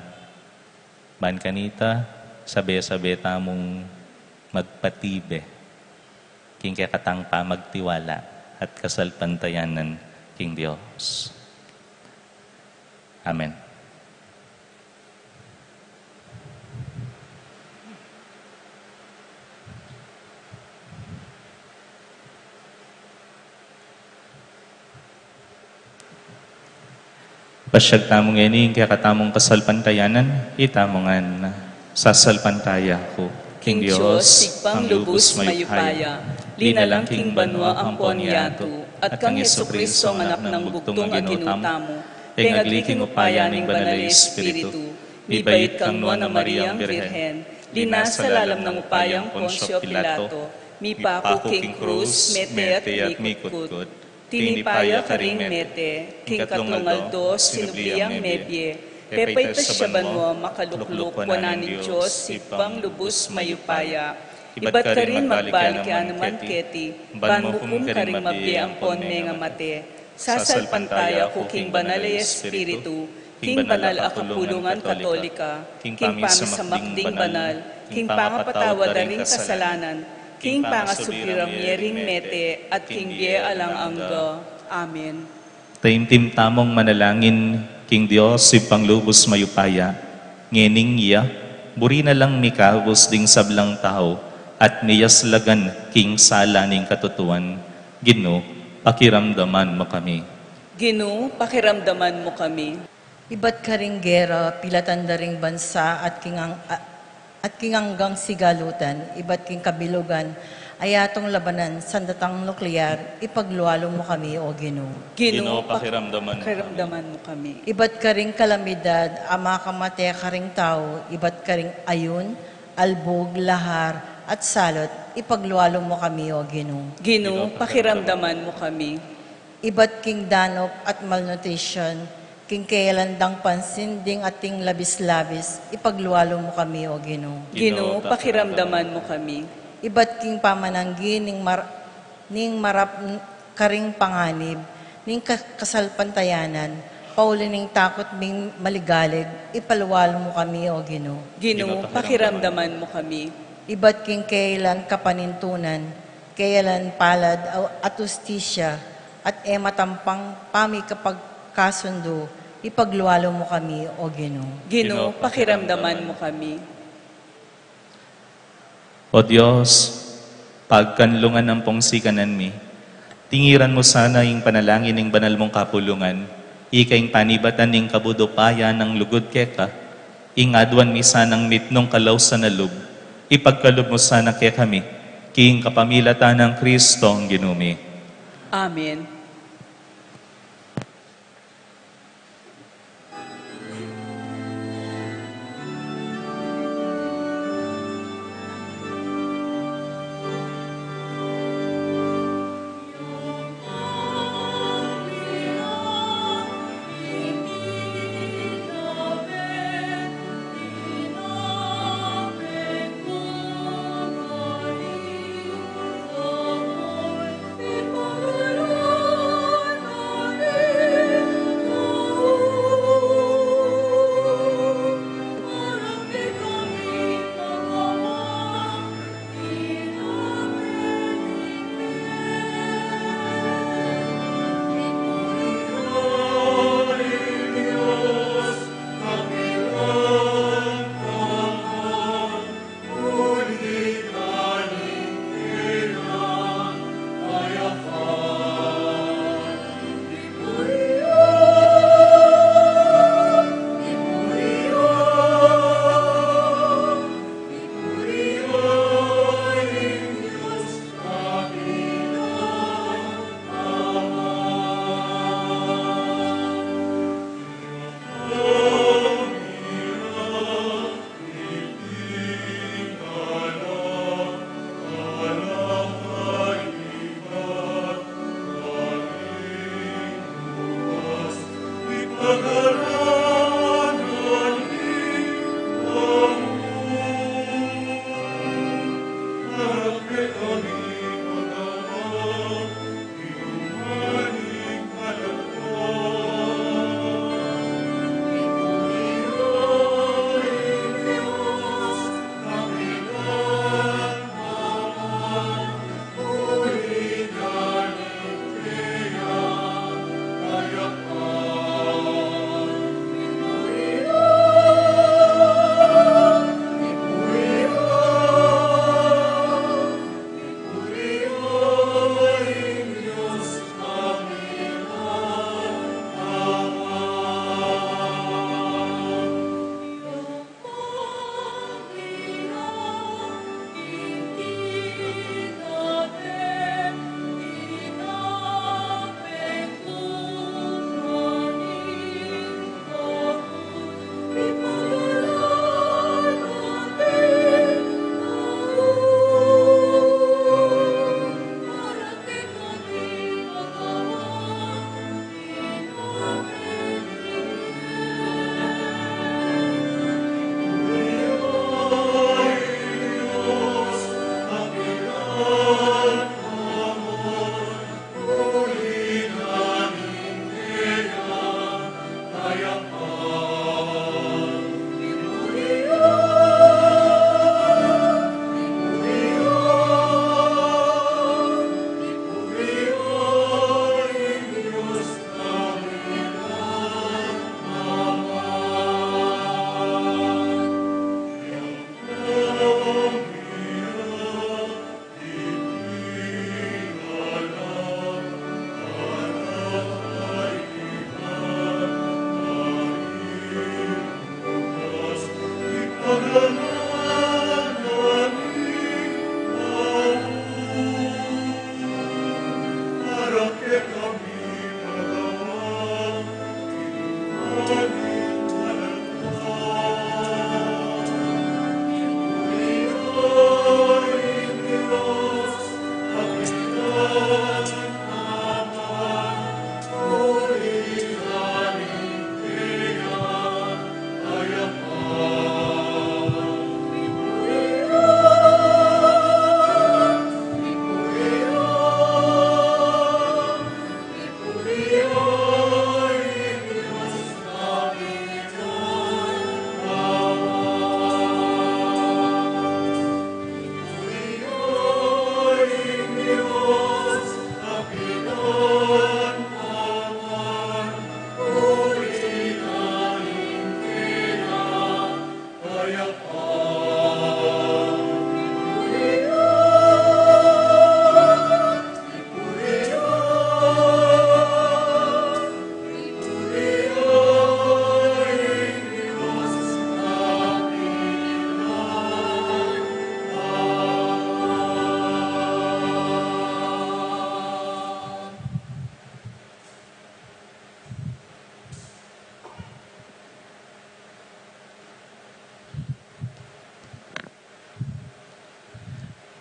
Ban kanita, sabe-sabe tamung magpatibe king kekatang pamagtiwala at kasalpantayanan king Dios. Amen. Pasyag tamu ngeni ing kekatamung kasalpantayanan, itamu ngan, sasalpantaya ku king Dios, Ibpang lubus mayupaya, linalang king banua ampon yatu, at kang Jesucristo, anak nang bugtung a Ginu tamu, pengagli king upaya ning Banal a Espiritu, mibait kang Nuan a Mariang Birhen, linasa lalam nang upayang Poncio Pilato, mipaku king krus, mete at mikutkut. Tinipa ya karing mete, king katlung aldo sinubli yang mebie, pepaitas ya banua makalukluk wanan ning Dios, Ibpang lubus mayupaya. Ibat karin magbalik ya naman keti, ban mukum karing mabie ampon mengamate. Sasalpantaya ku king Banal a Espiritu, king banal a kapulungan Katolika, king pamisamak ding banal, king pangapatawad da ring kasalanan, king pangasubli rang mie ring mete, at king bie alang angga. Amen. Taimtim tamung manalangin king Dios, Ibpang lubus mayupaya. Ngening iya, buri na lang mikabus ding sablang tau, at miyaslagan king sala ning katutuan. Ginu, pakiramdaman mu kami. Ginu, pakiramdaman mu kami. Ibat karing gera, pilatan da ring bansa at king ang-, a-, at king anggang sigalutan, ibat king kabilugan, a yatung labanan, sandatang nuklear, ipaglualu mu kami, O Ginu. Ginu, Ginu, pak-, pakiramdaman mu kami. Pakiramdaman mu kami. Ibat karing kalamidad, a makamate karing tau, ibat karing ayun, albug, lahar, at salut, ipaglualu mu kami, O Ginu. Ginu, Ginu, pakiramdaman mu kami. Ibat king danup at malnutrition, king kealan dang pansin ding ating labis-labis, ipaglualu mu kami, O Ginu. Ginu, pakiramdaman mu kami. Ibat king pamananggi ning mar-, ning marap n-, karing panganib, ning ka-, kasalpantayanan, pauli ning takut ming maligalig, ipaglualu mu kami, O Ginu. Ginu, Ginu, pakiramdaman mu kami. Ibat king kealan kapanintunan, kealan palad a-, at ustisya, at e matampang pamikapagkasundu, ipaglualu mu kami, O Ginu. Ginu, Ginu, pakiramdaman mu kami. O Dios, pagkanlungan ampong sikanan mi, tingiran mu sana ing panalangin ning banal mung kapulungan, ika ing panibatan ning kabud upaya nang lugud keka, ing aduan mi sanang mitmung kalausan a lub, ipagkalub mu sana kekami, king kapamilatan nang Kristong Ginu mi. Amen.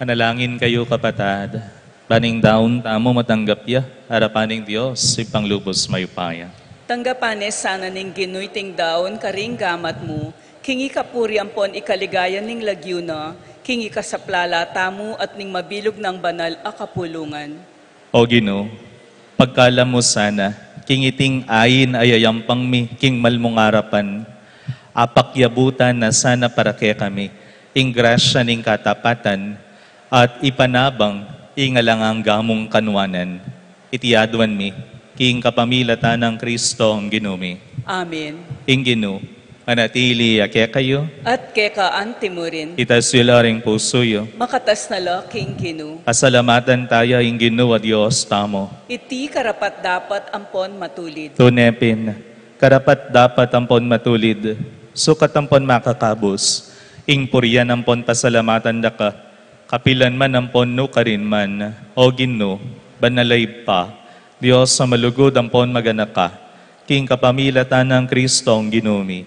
Manalangin kayu, kapatad, ban ing daun tamu matanggap ya arapan ning Dios, Ibpang lubus mayupaya. Tanggapan ne sana ning Ginu iting daun karing gamat mu, king ikapuri ampon ikaligaya ning lagyu na, king ikasaplala tamu at ning mabilug nang banal a kapulungan. O Ginu, pagkalam mu sana, king iting ain a yayampang mi king malmung arapan, apakyabutan na sana para kekami ing grasya ning katapatan at ipanabang ing alang angga mung kanuanan. Iti aduan mi king kapamilatan nang Kristong Ginu mi. Amen. Ing Ginu manatili ya kekayu. At keka antimurin. Itas yu la ring pusu yu. Makatas na la king Ginu. Pasalamatan taya ing Ginu a Dios tamu. Iti karapat-dapat ampon matulid. Tune pin, karapat-dapat ampon matulid, sukat ampon makakabus, ing purian ampon pasalamatan da ka, kapilan man ampon nukarin man, O Ginu, banal a Ibpa, Dios a malugud ampon maganaka, king kapamilatan nang Kristong Ginu mi.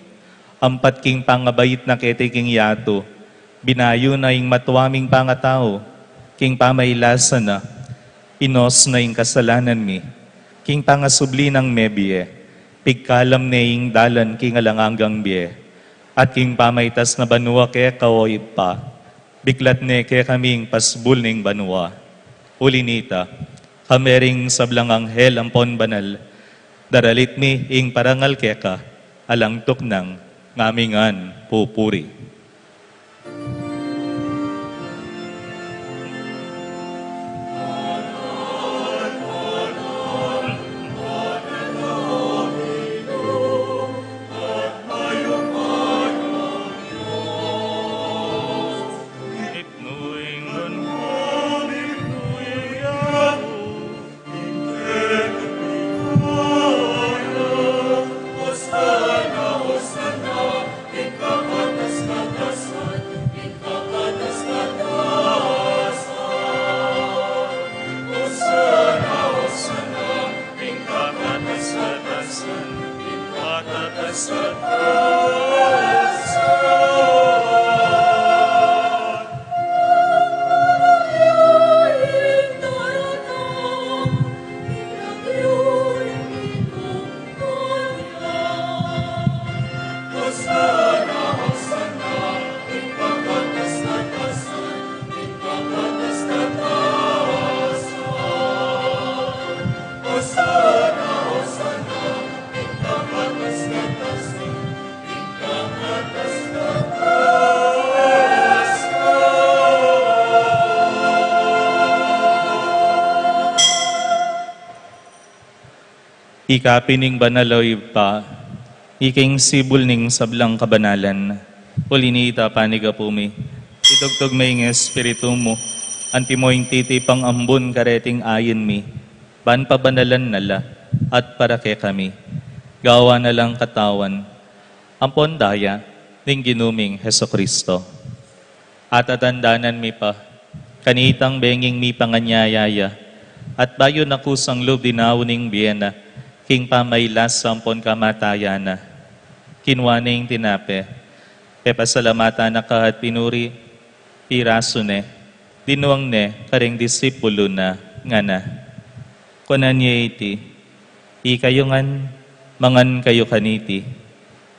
Ampat king pangabait na keti king yatu, binayu na ing matua ming pangatau, king pamailasa na, pinos na ing kasalanan mi, king pangasubli nang mebie, pigkalam ne ing dalan king alang anggang bie, at king pamaitas na banua keka, O Ibpa, biklat ne kekaming pasbul ning banua. Uli nita, kami ring sablang anghel ampon banal, daralit mi ing parangal keka, alang tuknang ngamingan pupuri. Ika pin ing banal, o Ibpa, ika ing sibul ning sablang kabanalan. Uli nita, panigapu mi, itugtug me ing Espiritu mu antimo ing titipang ambun kareting ain mi, ban pabanalan na la at para kekami gawan na lang katawan ampon daya ning Ginu ming Jesucristo. Atatandanan mi pa, kanitang benging mipanganyaya ya, at bayu na kusang lub dinaun ing bie na, king pamailasa ampon kamatayan na, kinua ne ing tinape, pepasalamatan na ka at pinuri, pirasu ne, dinuang ne karing disipulu na, ngana: Kuanan ye iti, ikayu ngan, mangan kayu kaniti,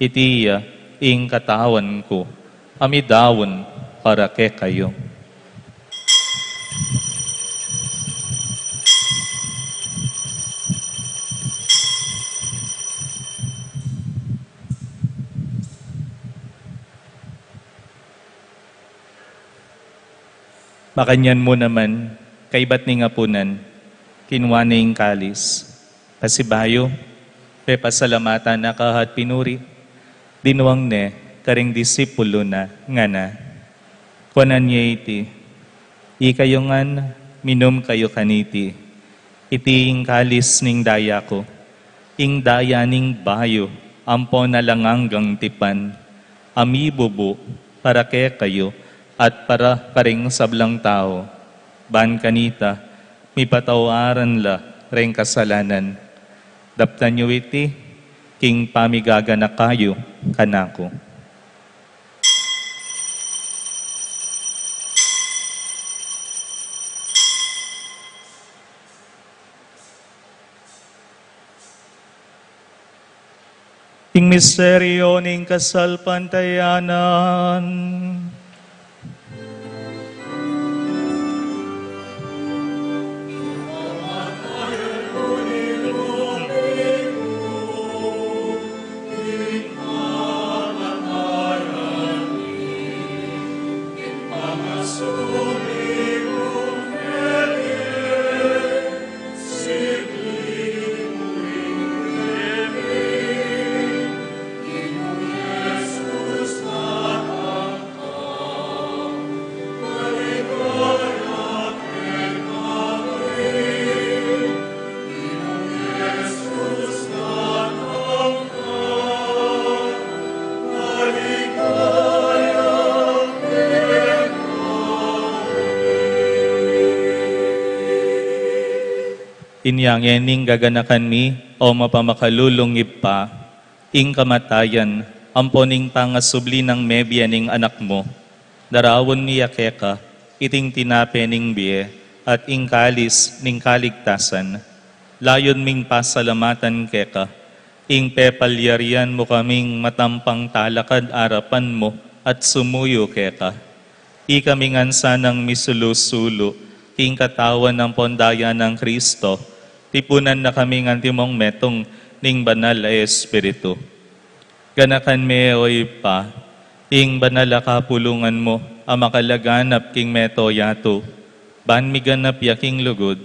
iti ya ing katawan ku, a midaun para kekayu. Makanyan mu naman, kaibat ning apunan, kinua ne ing kalis, pasibayu, pepasalamatan na ka at pinuri, dinuang ne karing disipulu na, ngana: Kuanan ye iti, ikayu ngan, minum kayu kaniti, iti ing kalis ning daya ku, ing daya ning bayu ampon alang anggang tipan, a mibubu para kekayu at para karing sablang tau, ban kanita mipatawaran la ring kasalanan. Daptan yu iti king pamigaganaka yu kanaku. Ing misteryo ning kasalpantayanan. Inya ngening gaganakan mi, o mapamakalulung Ibpa, ing kamatayan ampon ing pangasubli nang mebie ning Anak mu. Daraun mi ya keka iting tinape ning bie at ing kalis ning kaligtasan. Layun ming pasalamatan keka ing pepalyarian mu kaming matampang talakad arapan mu at sumuyu keka. Ikami ngan sanang misulu-sulu king katawan ampon daya nang Kristo, tipunan na kaming antimong metung ning Banal a Espiritu. Ganakan me, o Ibpa, ing banal a kapulungan mu a makalaganap king mabilug a yatu, ban miganap ya king lugud,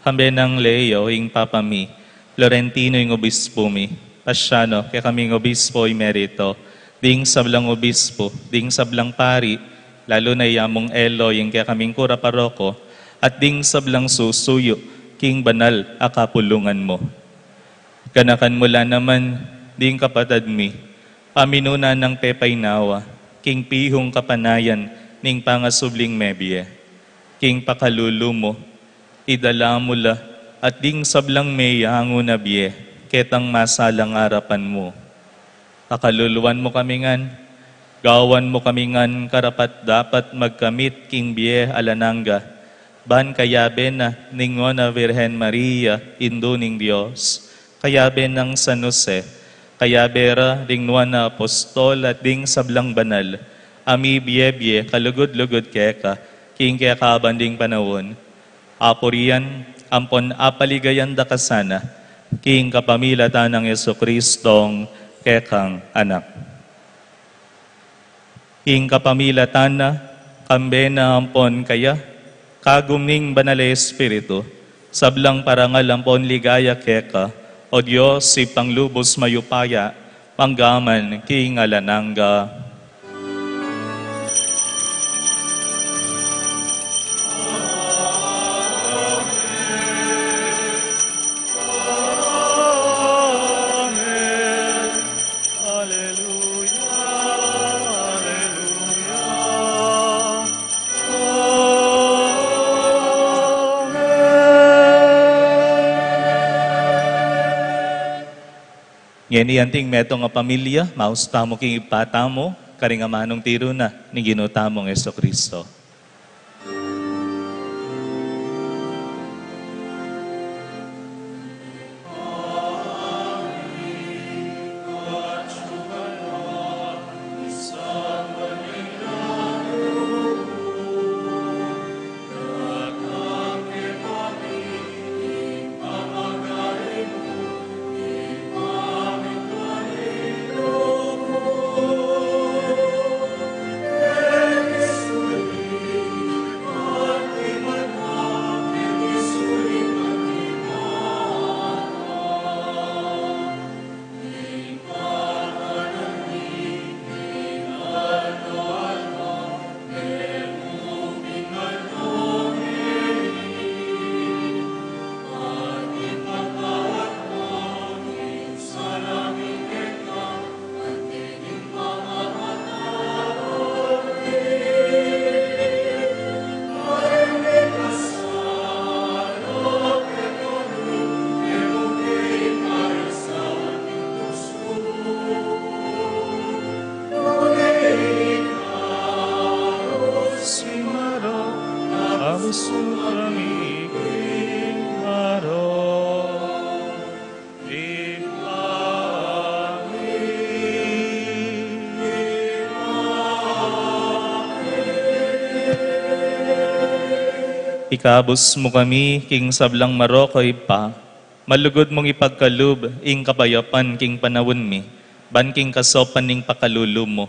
kambe nang Leo ing Papa mi, Florentino ing obispu mi, Paciano, kekaming obispu emerito, ding sablang obispu, ding sablang pari, lalu na i Among Elo ing kekaming kura paroko, at ding sablang susuyu king banal a kapulungan mu. Ganakan mu la naman ding kapatad mi a minuna nang pepaynawa king pihung kapanayan ning pangasubling mebie. King pakalulu mu, idala mu la at ding sablang meyangu na bie ketang masalang arapan mu. Pakaluluan mu kami ngan, gawan mu kami ngan karapat-dapat magkamit king bie alang angga, ban kayabe na ning Nuan a Virgen Maria, Indu ning Dios, kayabe nang San Jose, kayabe ra ding nuan a apostol at ding sablang banal a mibie-bie kalugud-lugud keka king kekaban ding panaun, apurian ampon apaligayan da ka sana, king kapamilatan nang Jesucristong kekang Anak. King kapamilatan na, kambe na ampon kaya, kagum ning Banal a Espiritu, sablang parangal ampon ligaya keka, O Dios, Ibpang lubus mayupaya, mangga man king alang angga. Amen. Aleluya, aleluya. Amen. Ngeni anting metung a pamilya, maus tamu king Ibpa tamu, karing amanung tiru na ning Ginu tamung Jesucristo. Ikabus mu kami king sablang marok, o Ibpa, malugud mung ipagkalub ing kapayapan king panaun mi, ban king kasaupan ning pakalulu mu,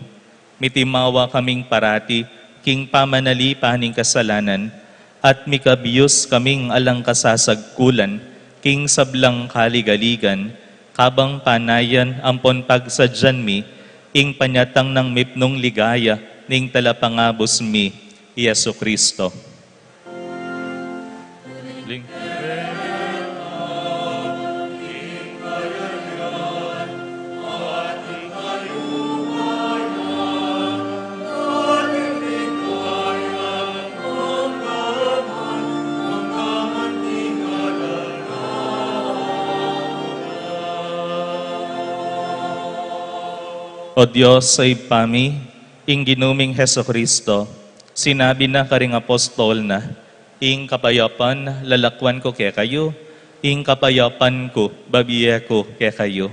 mitimawa kaming parati king pamanalipan ning kasalanan, at mikabius kaming alang kasasagkulan king sablang kaligaligan, kabang panayan ampon pagsadyan mi ing panyatang nang mipnung ligaya ning Talapangabus mi, i Jesucristo. Ling- O Dios, a Ibpa mi, ing Ginu ming Jesucristo, sinabi na karing apostol na, "Ing kapayapan lalakwan ku kekayu, ing kapayapan ku babie ku kekayu."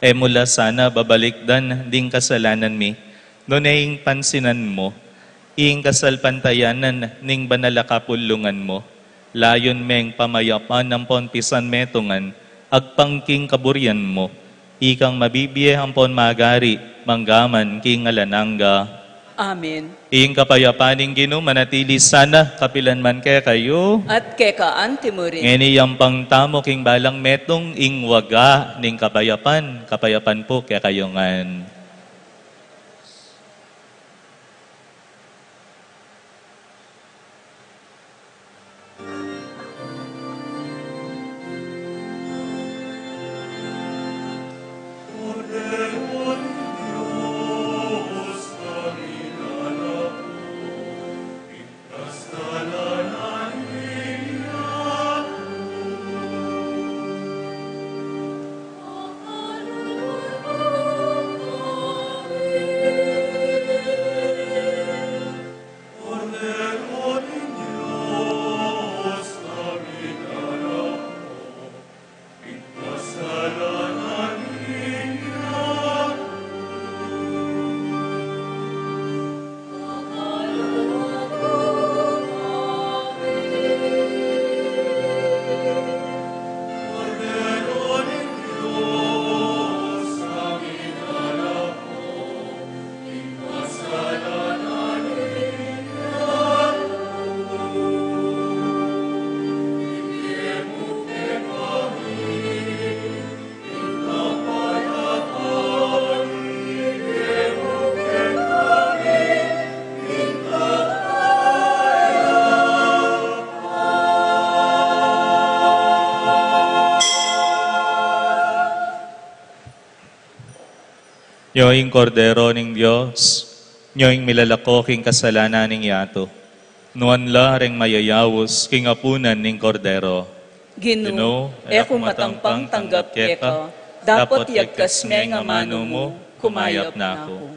E mu la sana babalikdan ding kasalanan mi, nune ing pansinan mu ing kasalpantayanan ning banal a kapulungan mu. Layun meng pamayapan ampon pisanmetungan, agpang king kaburian mu, ikang mabibie ampon magari manggaman king alang angga. Amen. Ing kapayapan ning Ginu manatili sana kapilan man kekayu. At keka anti mu rin. Ngeni yampang tamu king balang metung ing waga ning kapayapan, kapayapan pu kekayu ngan. Nyo ing Kordero ning Dios, nyo ing milalako king kasalanan ning yatu. Nuan la reng mayayaus king apunan ning Kordero. Ginu, e ku matampang tanggap keka, dapot yagkas me ing amanu mu, kumayap na ku.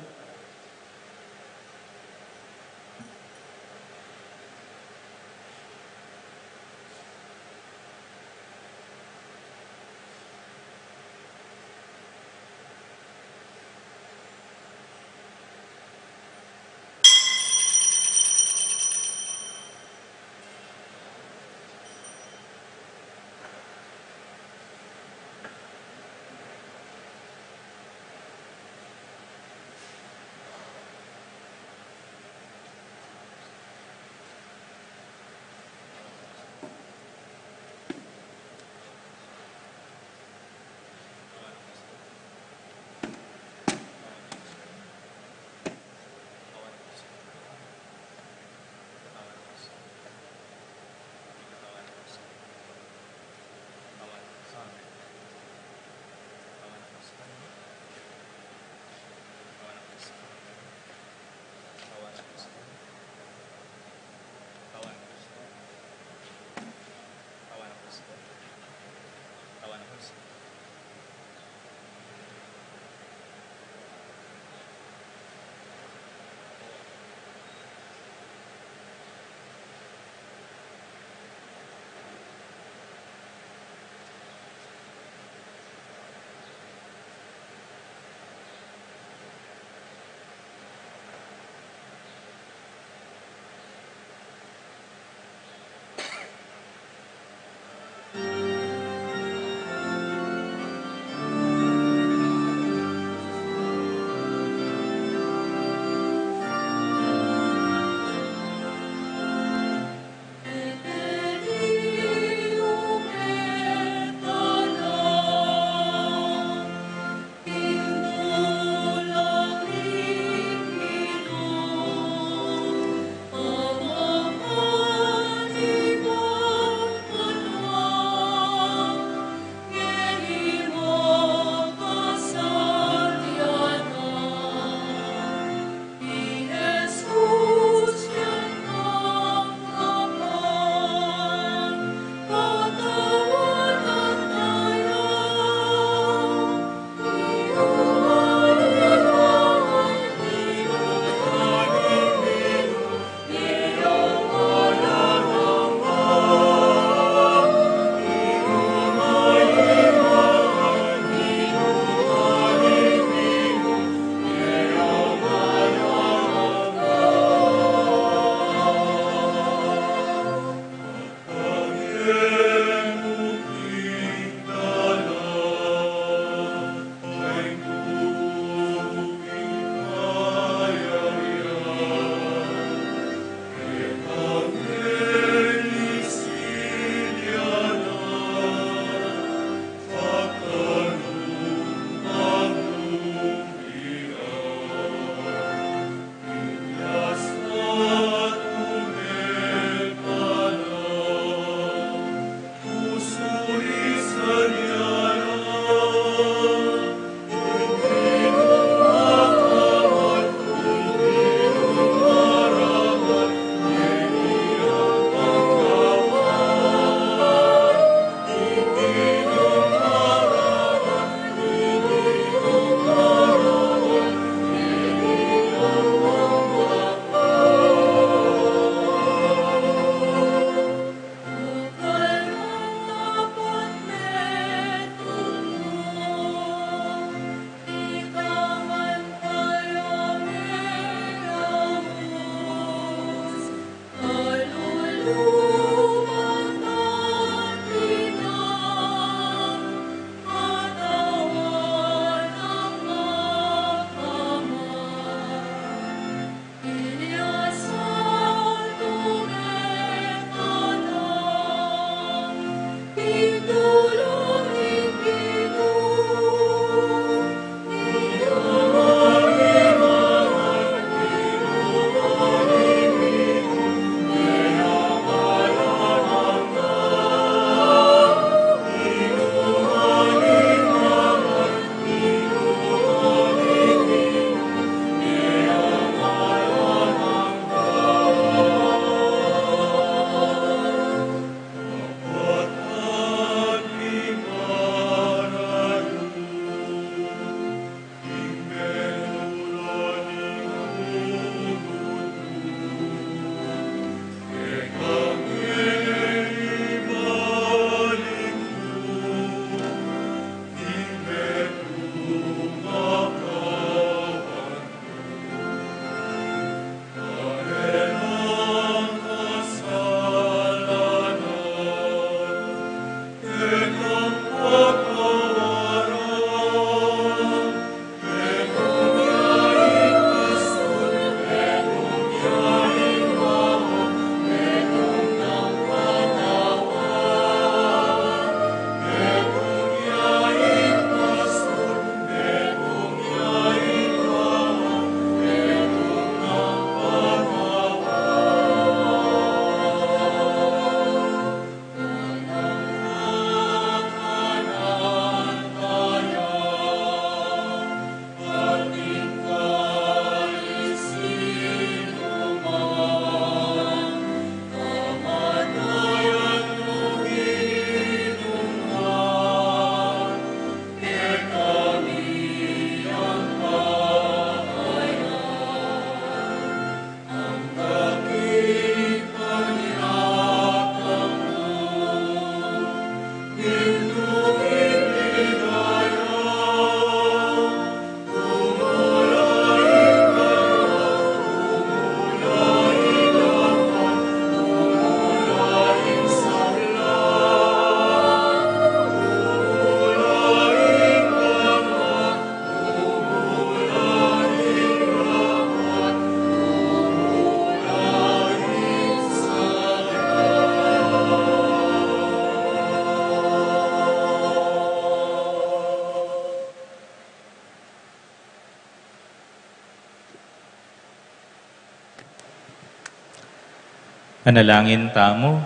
Manalangin tamu.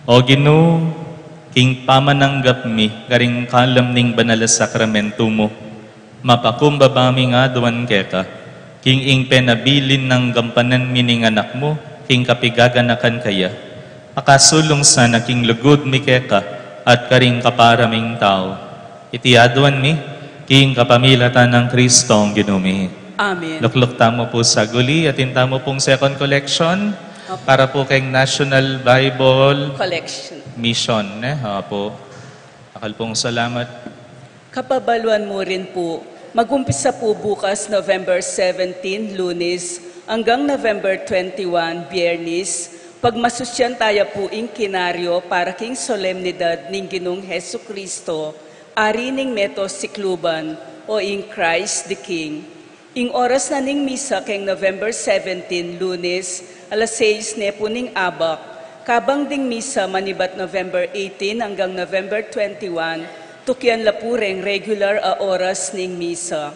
O Ginu, king pamananggap mi karing kalam ning banal a sakramentu mu, mapakumbaba mi ngan aduan keka, king ing penabilin nang gampanan mi ning anak mu, king kapigaganakan kaya, makasulung sana king lugud mi keka, at karing kapara ming tau. Iti aduan mi, king kapamilatan nang Kristong Ginu mi. Amen. Lukluk tamu pu saguli, atin tamu pung second collection, Opo. Para pu keng National Bible Collection. Mission, ne? Opo. Dakal pung salamat. Kapabaluan mu rin pu, magumpisa pu bukas, November seventeen, Lunes, anggang November twenty-one, Biyernes, pagmasusyan taya pu ing kinaryo para king solemnidad ning Ginung Hesukristo, Ari ning Meto Sikluban, o ing Christ the King. Ing oras na ning misa keng November seventeen, Lunes, alas seis ne pu ning abak, kabang ding misa manibat November eighteen anggang November twenty-one, tukian la pu reng regular a oras ning misa.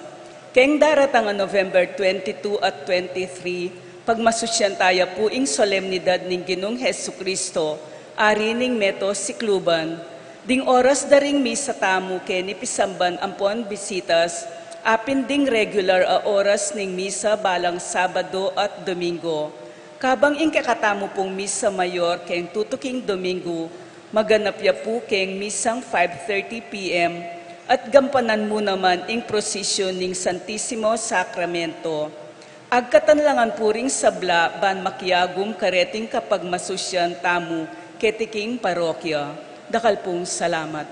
Keng daratang a November twenty-two at twenty-three, pagmasusyan taya pu ing solemnidad ning Ginung Hesukristo, Ari ning Meto Sikluban. Ding oras da ring misa tamu keni pisamban ampon bisitas, apin ding regular a oras ning misa balang Sabado at Domingo. Kabang ing kekatamu pung misa mayor keng tutuking Domingo, maganap ya pu keng misang five thirty P M at gampanan mu naman ing prosesyon ning Santisimo Sakramento. Agkatan la ngan pu ring sabla ban makiagum kareting kapagmasusyan tamu keti king parokya. Dakal pung salamat.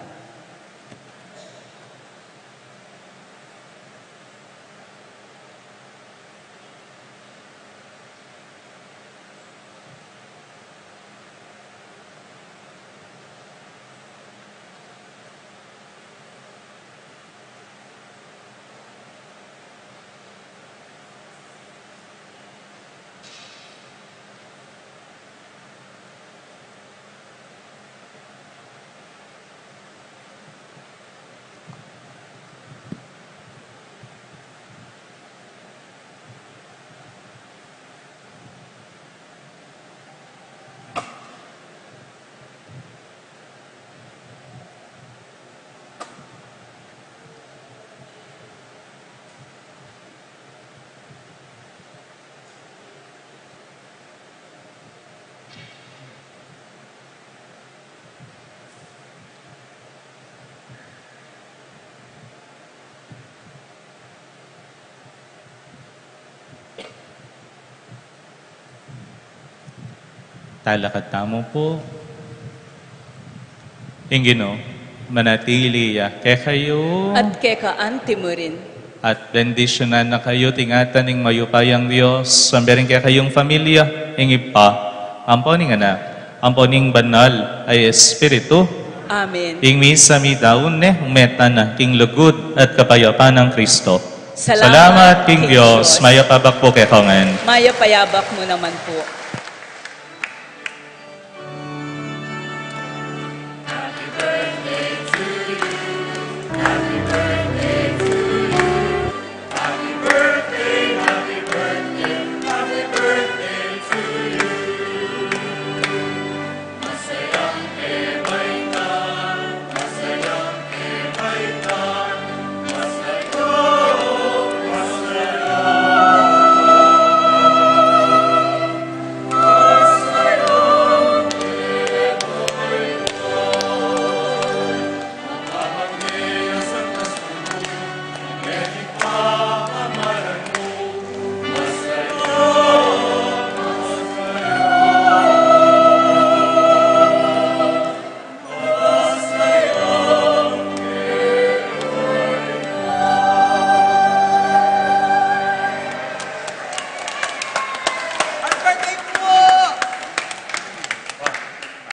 Talakad tamu pu. Ing Ginu manatili ya kekayu. At keka anti mu rin. At bendisyunan na kayu, ing ata ning mayupayang Dios, ampo ring kekayung familia, ing Ibpa, ampo ning Anak, ampo ning Banal a Espiritu. Amen. Ing misa midaun ne, ume tana king lugud at kapayapan nang Kristo. Salamat king Dios. Mayap a abak pu kekongan. Mayap a abak mu naman pu.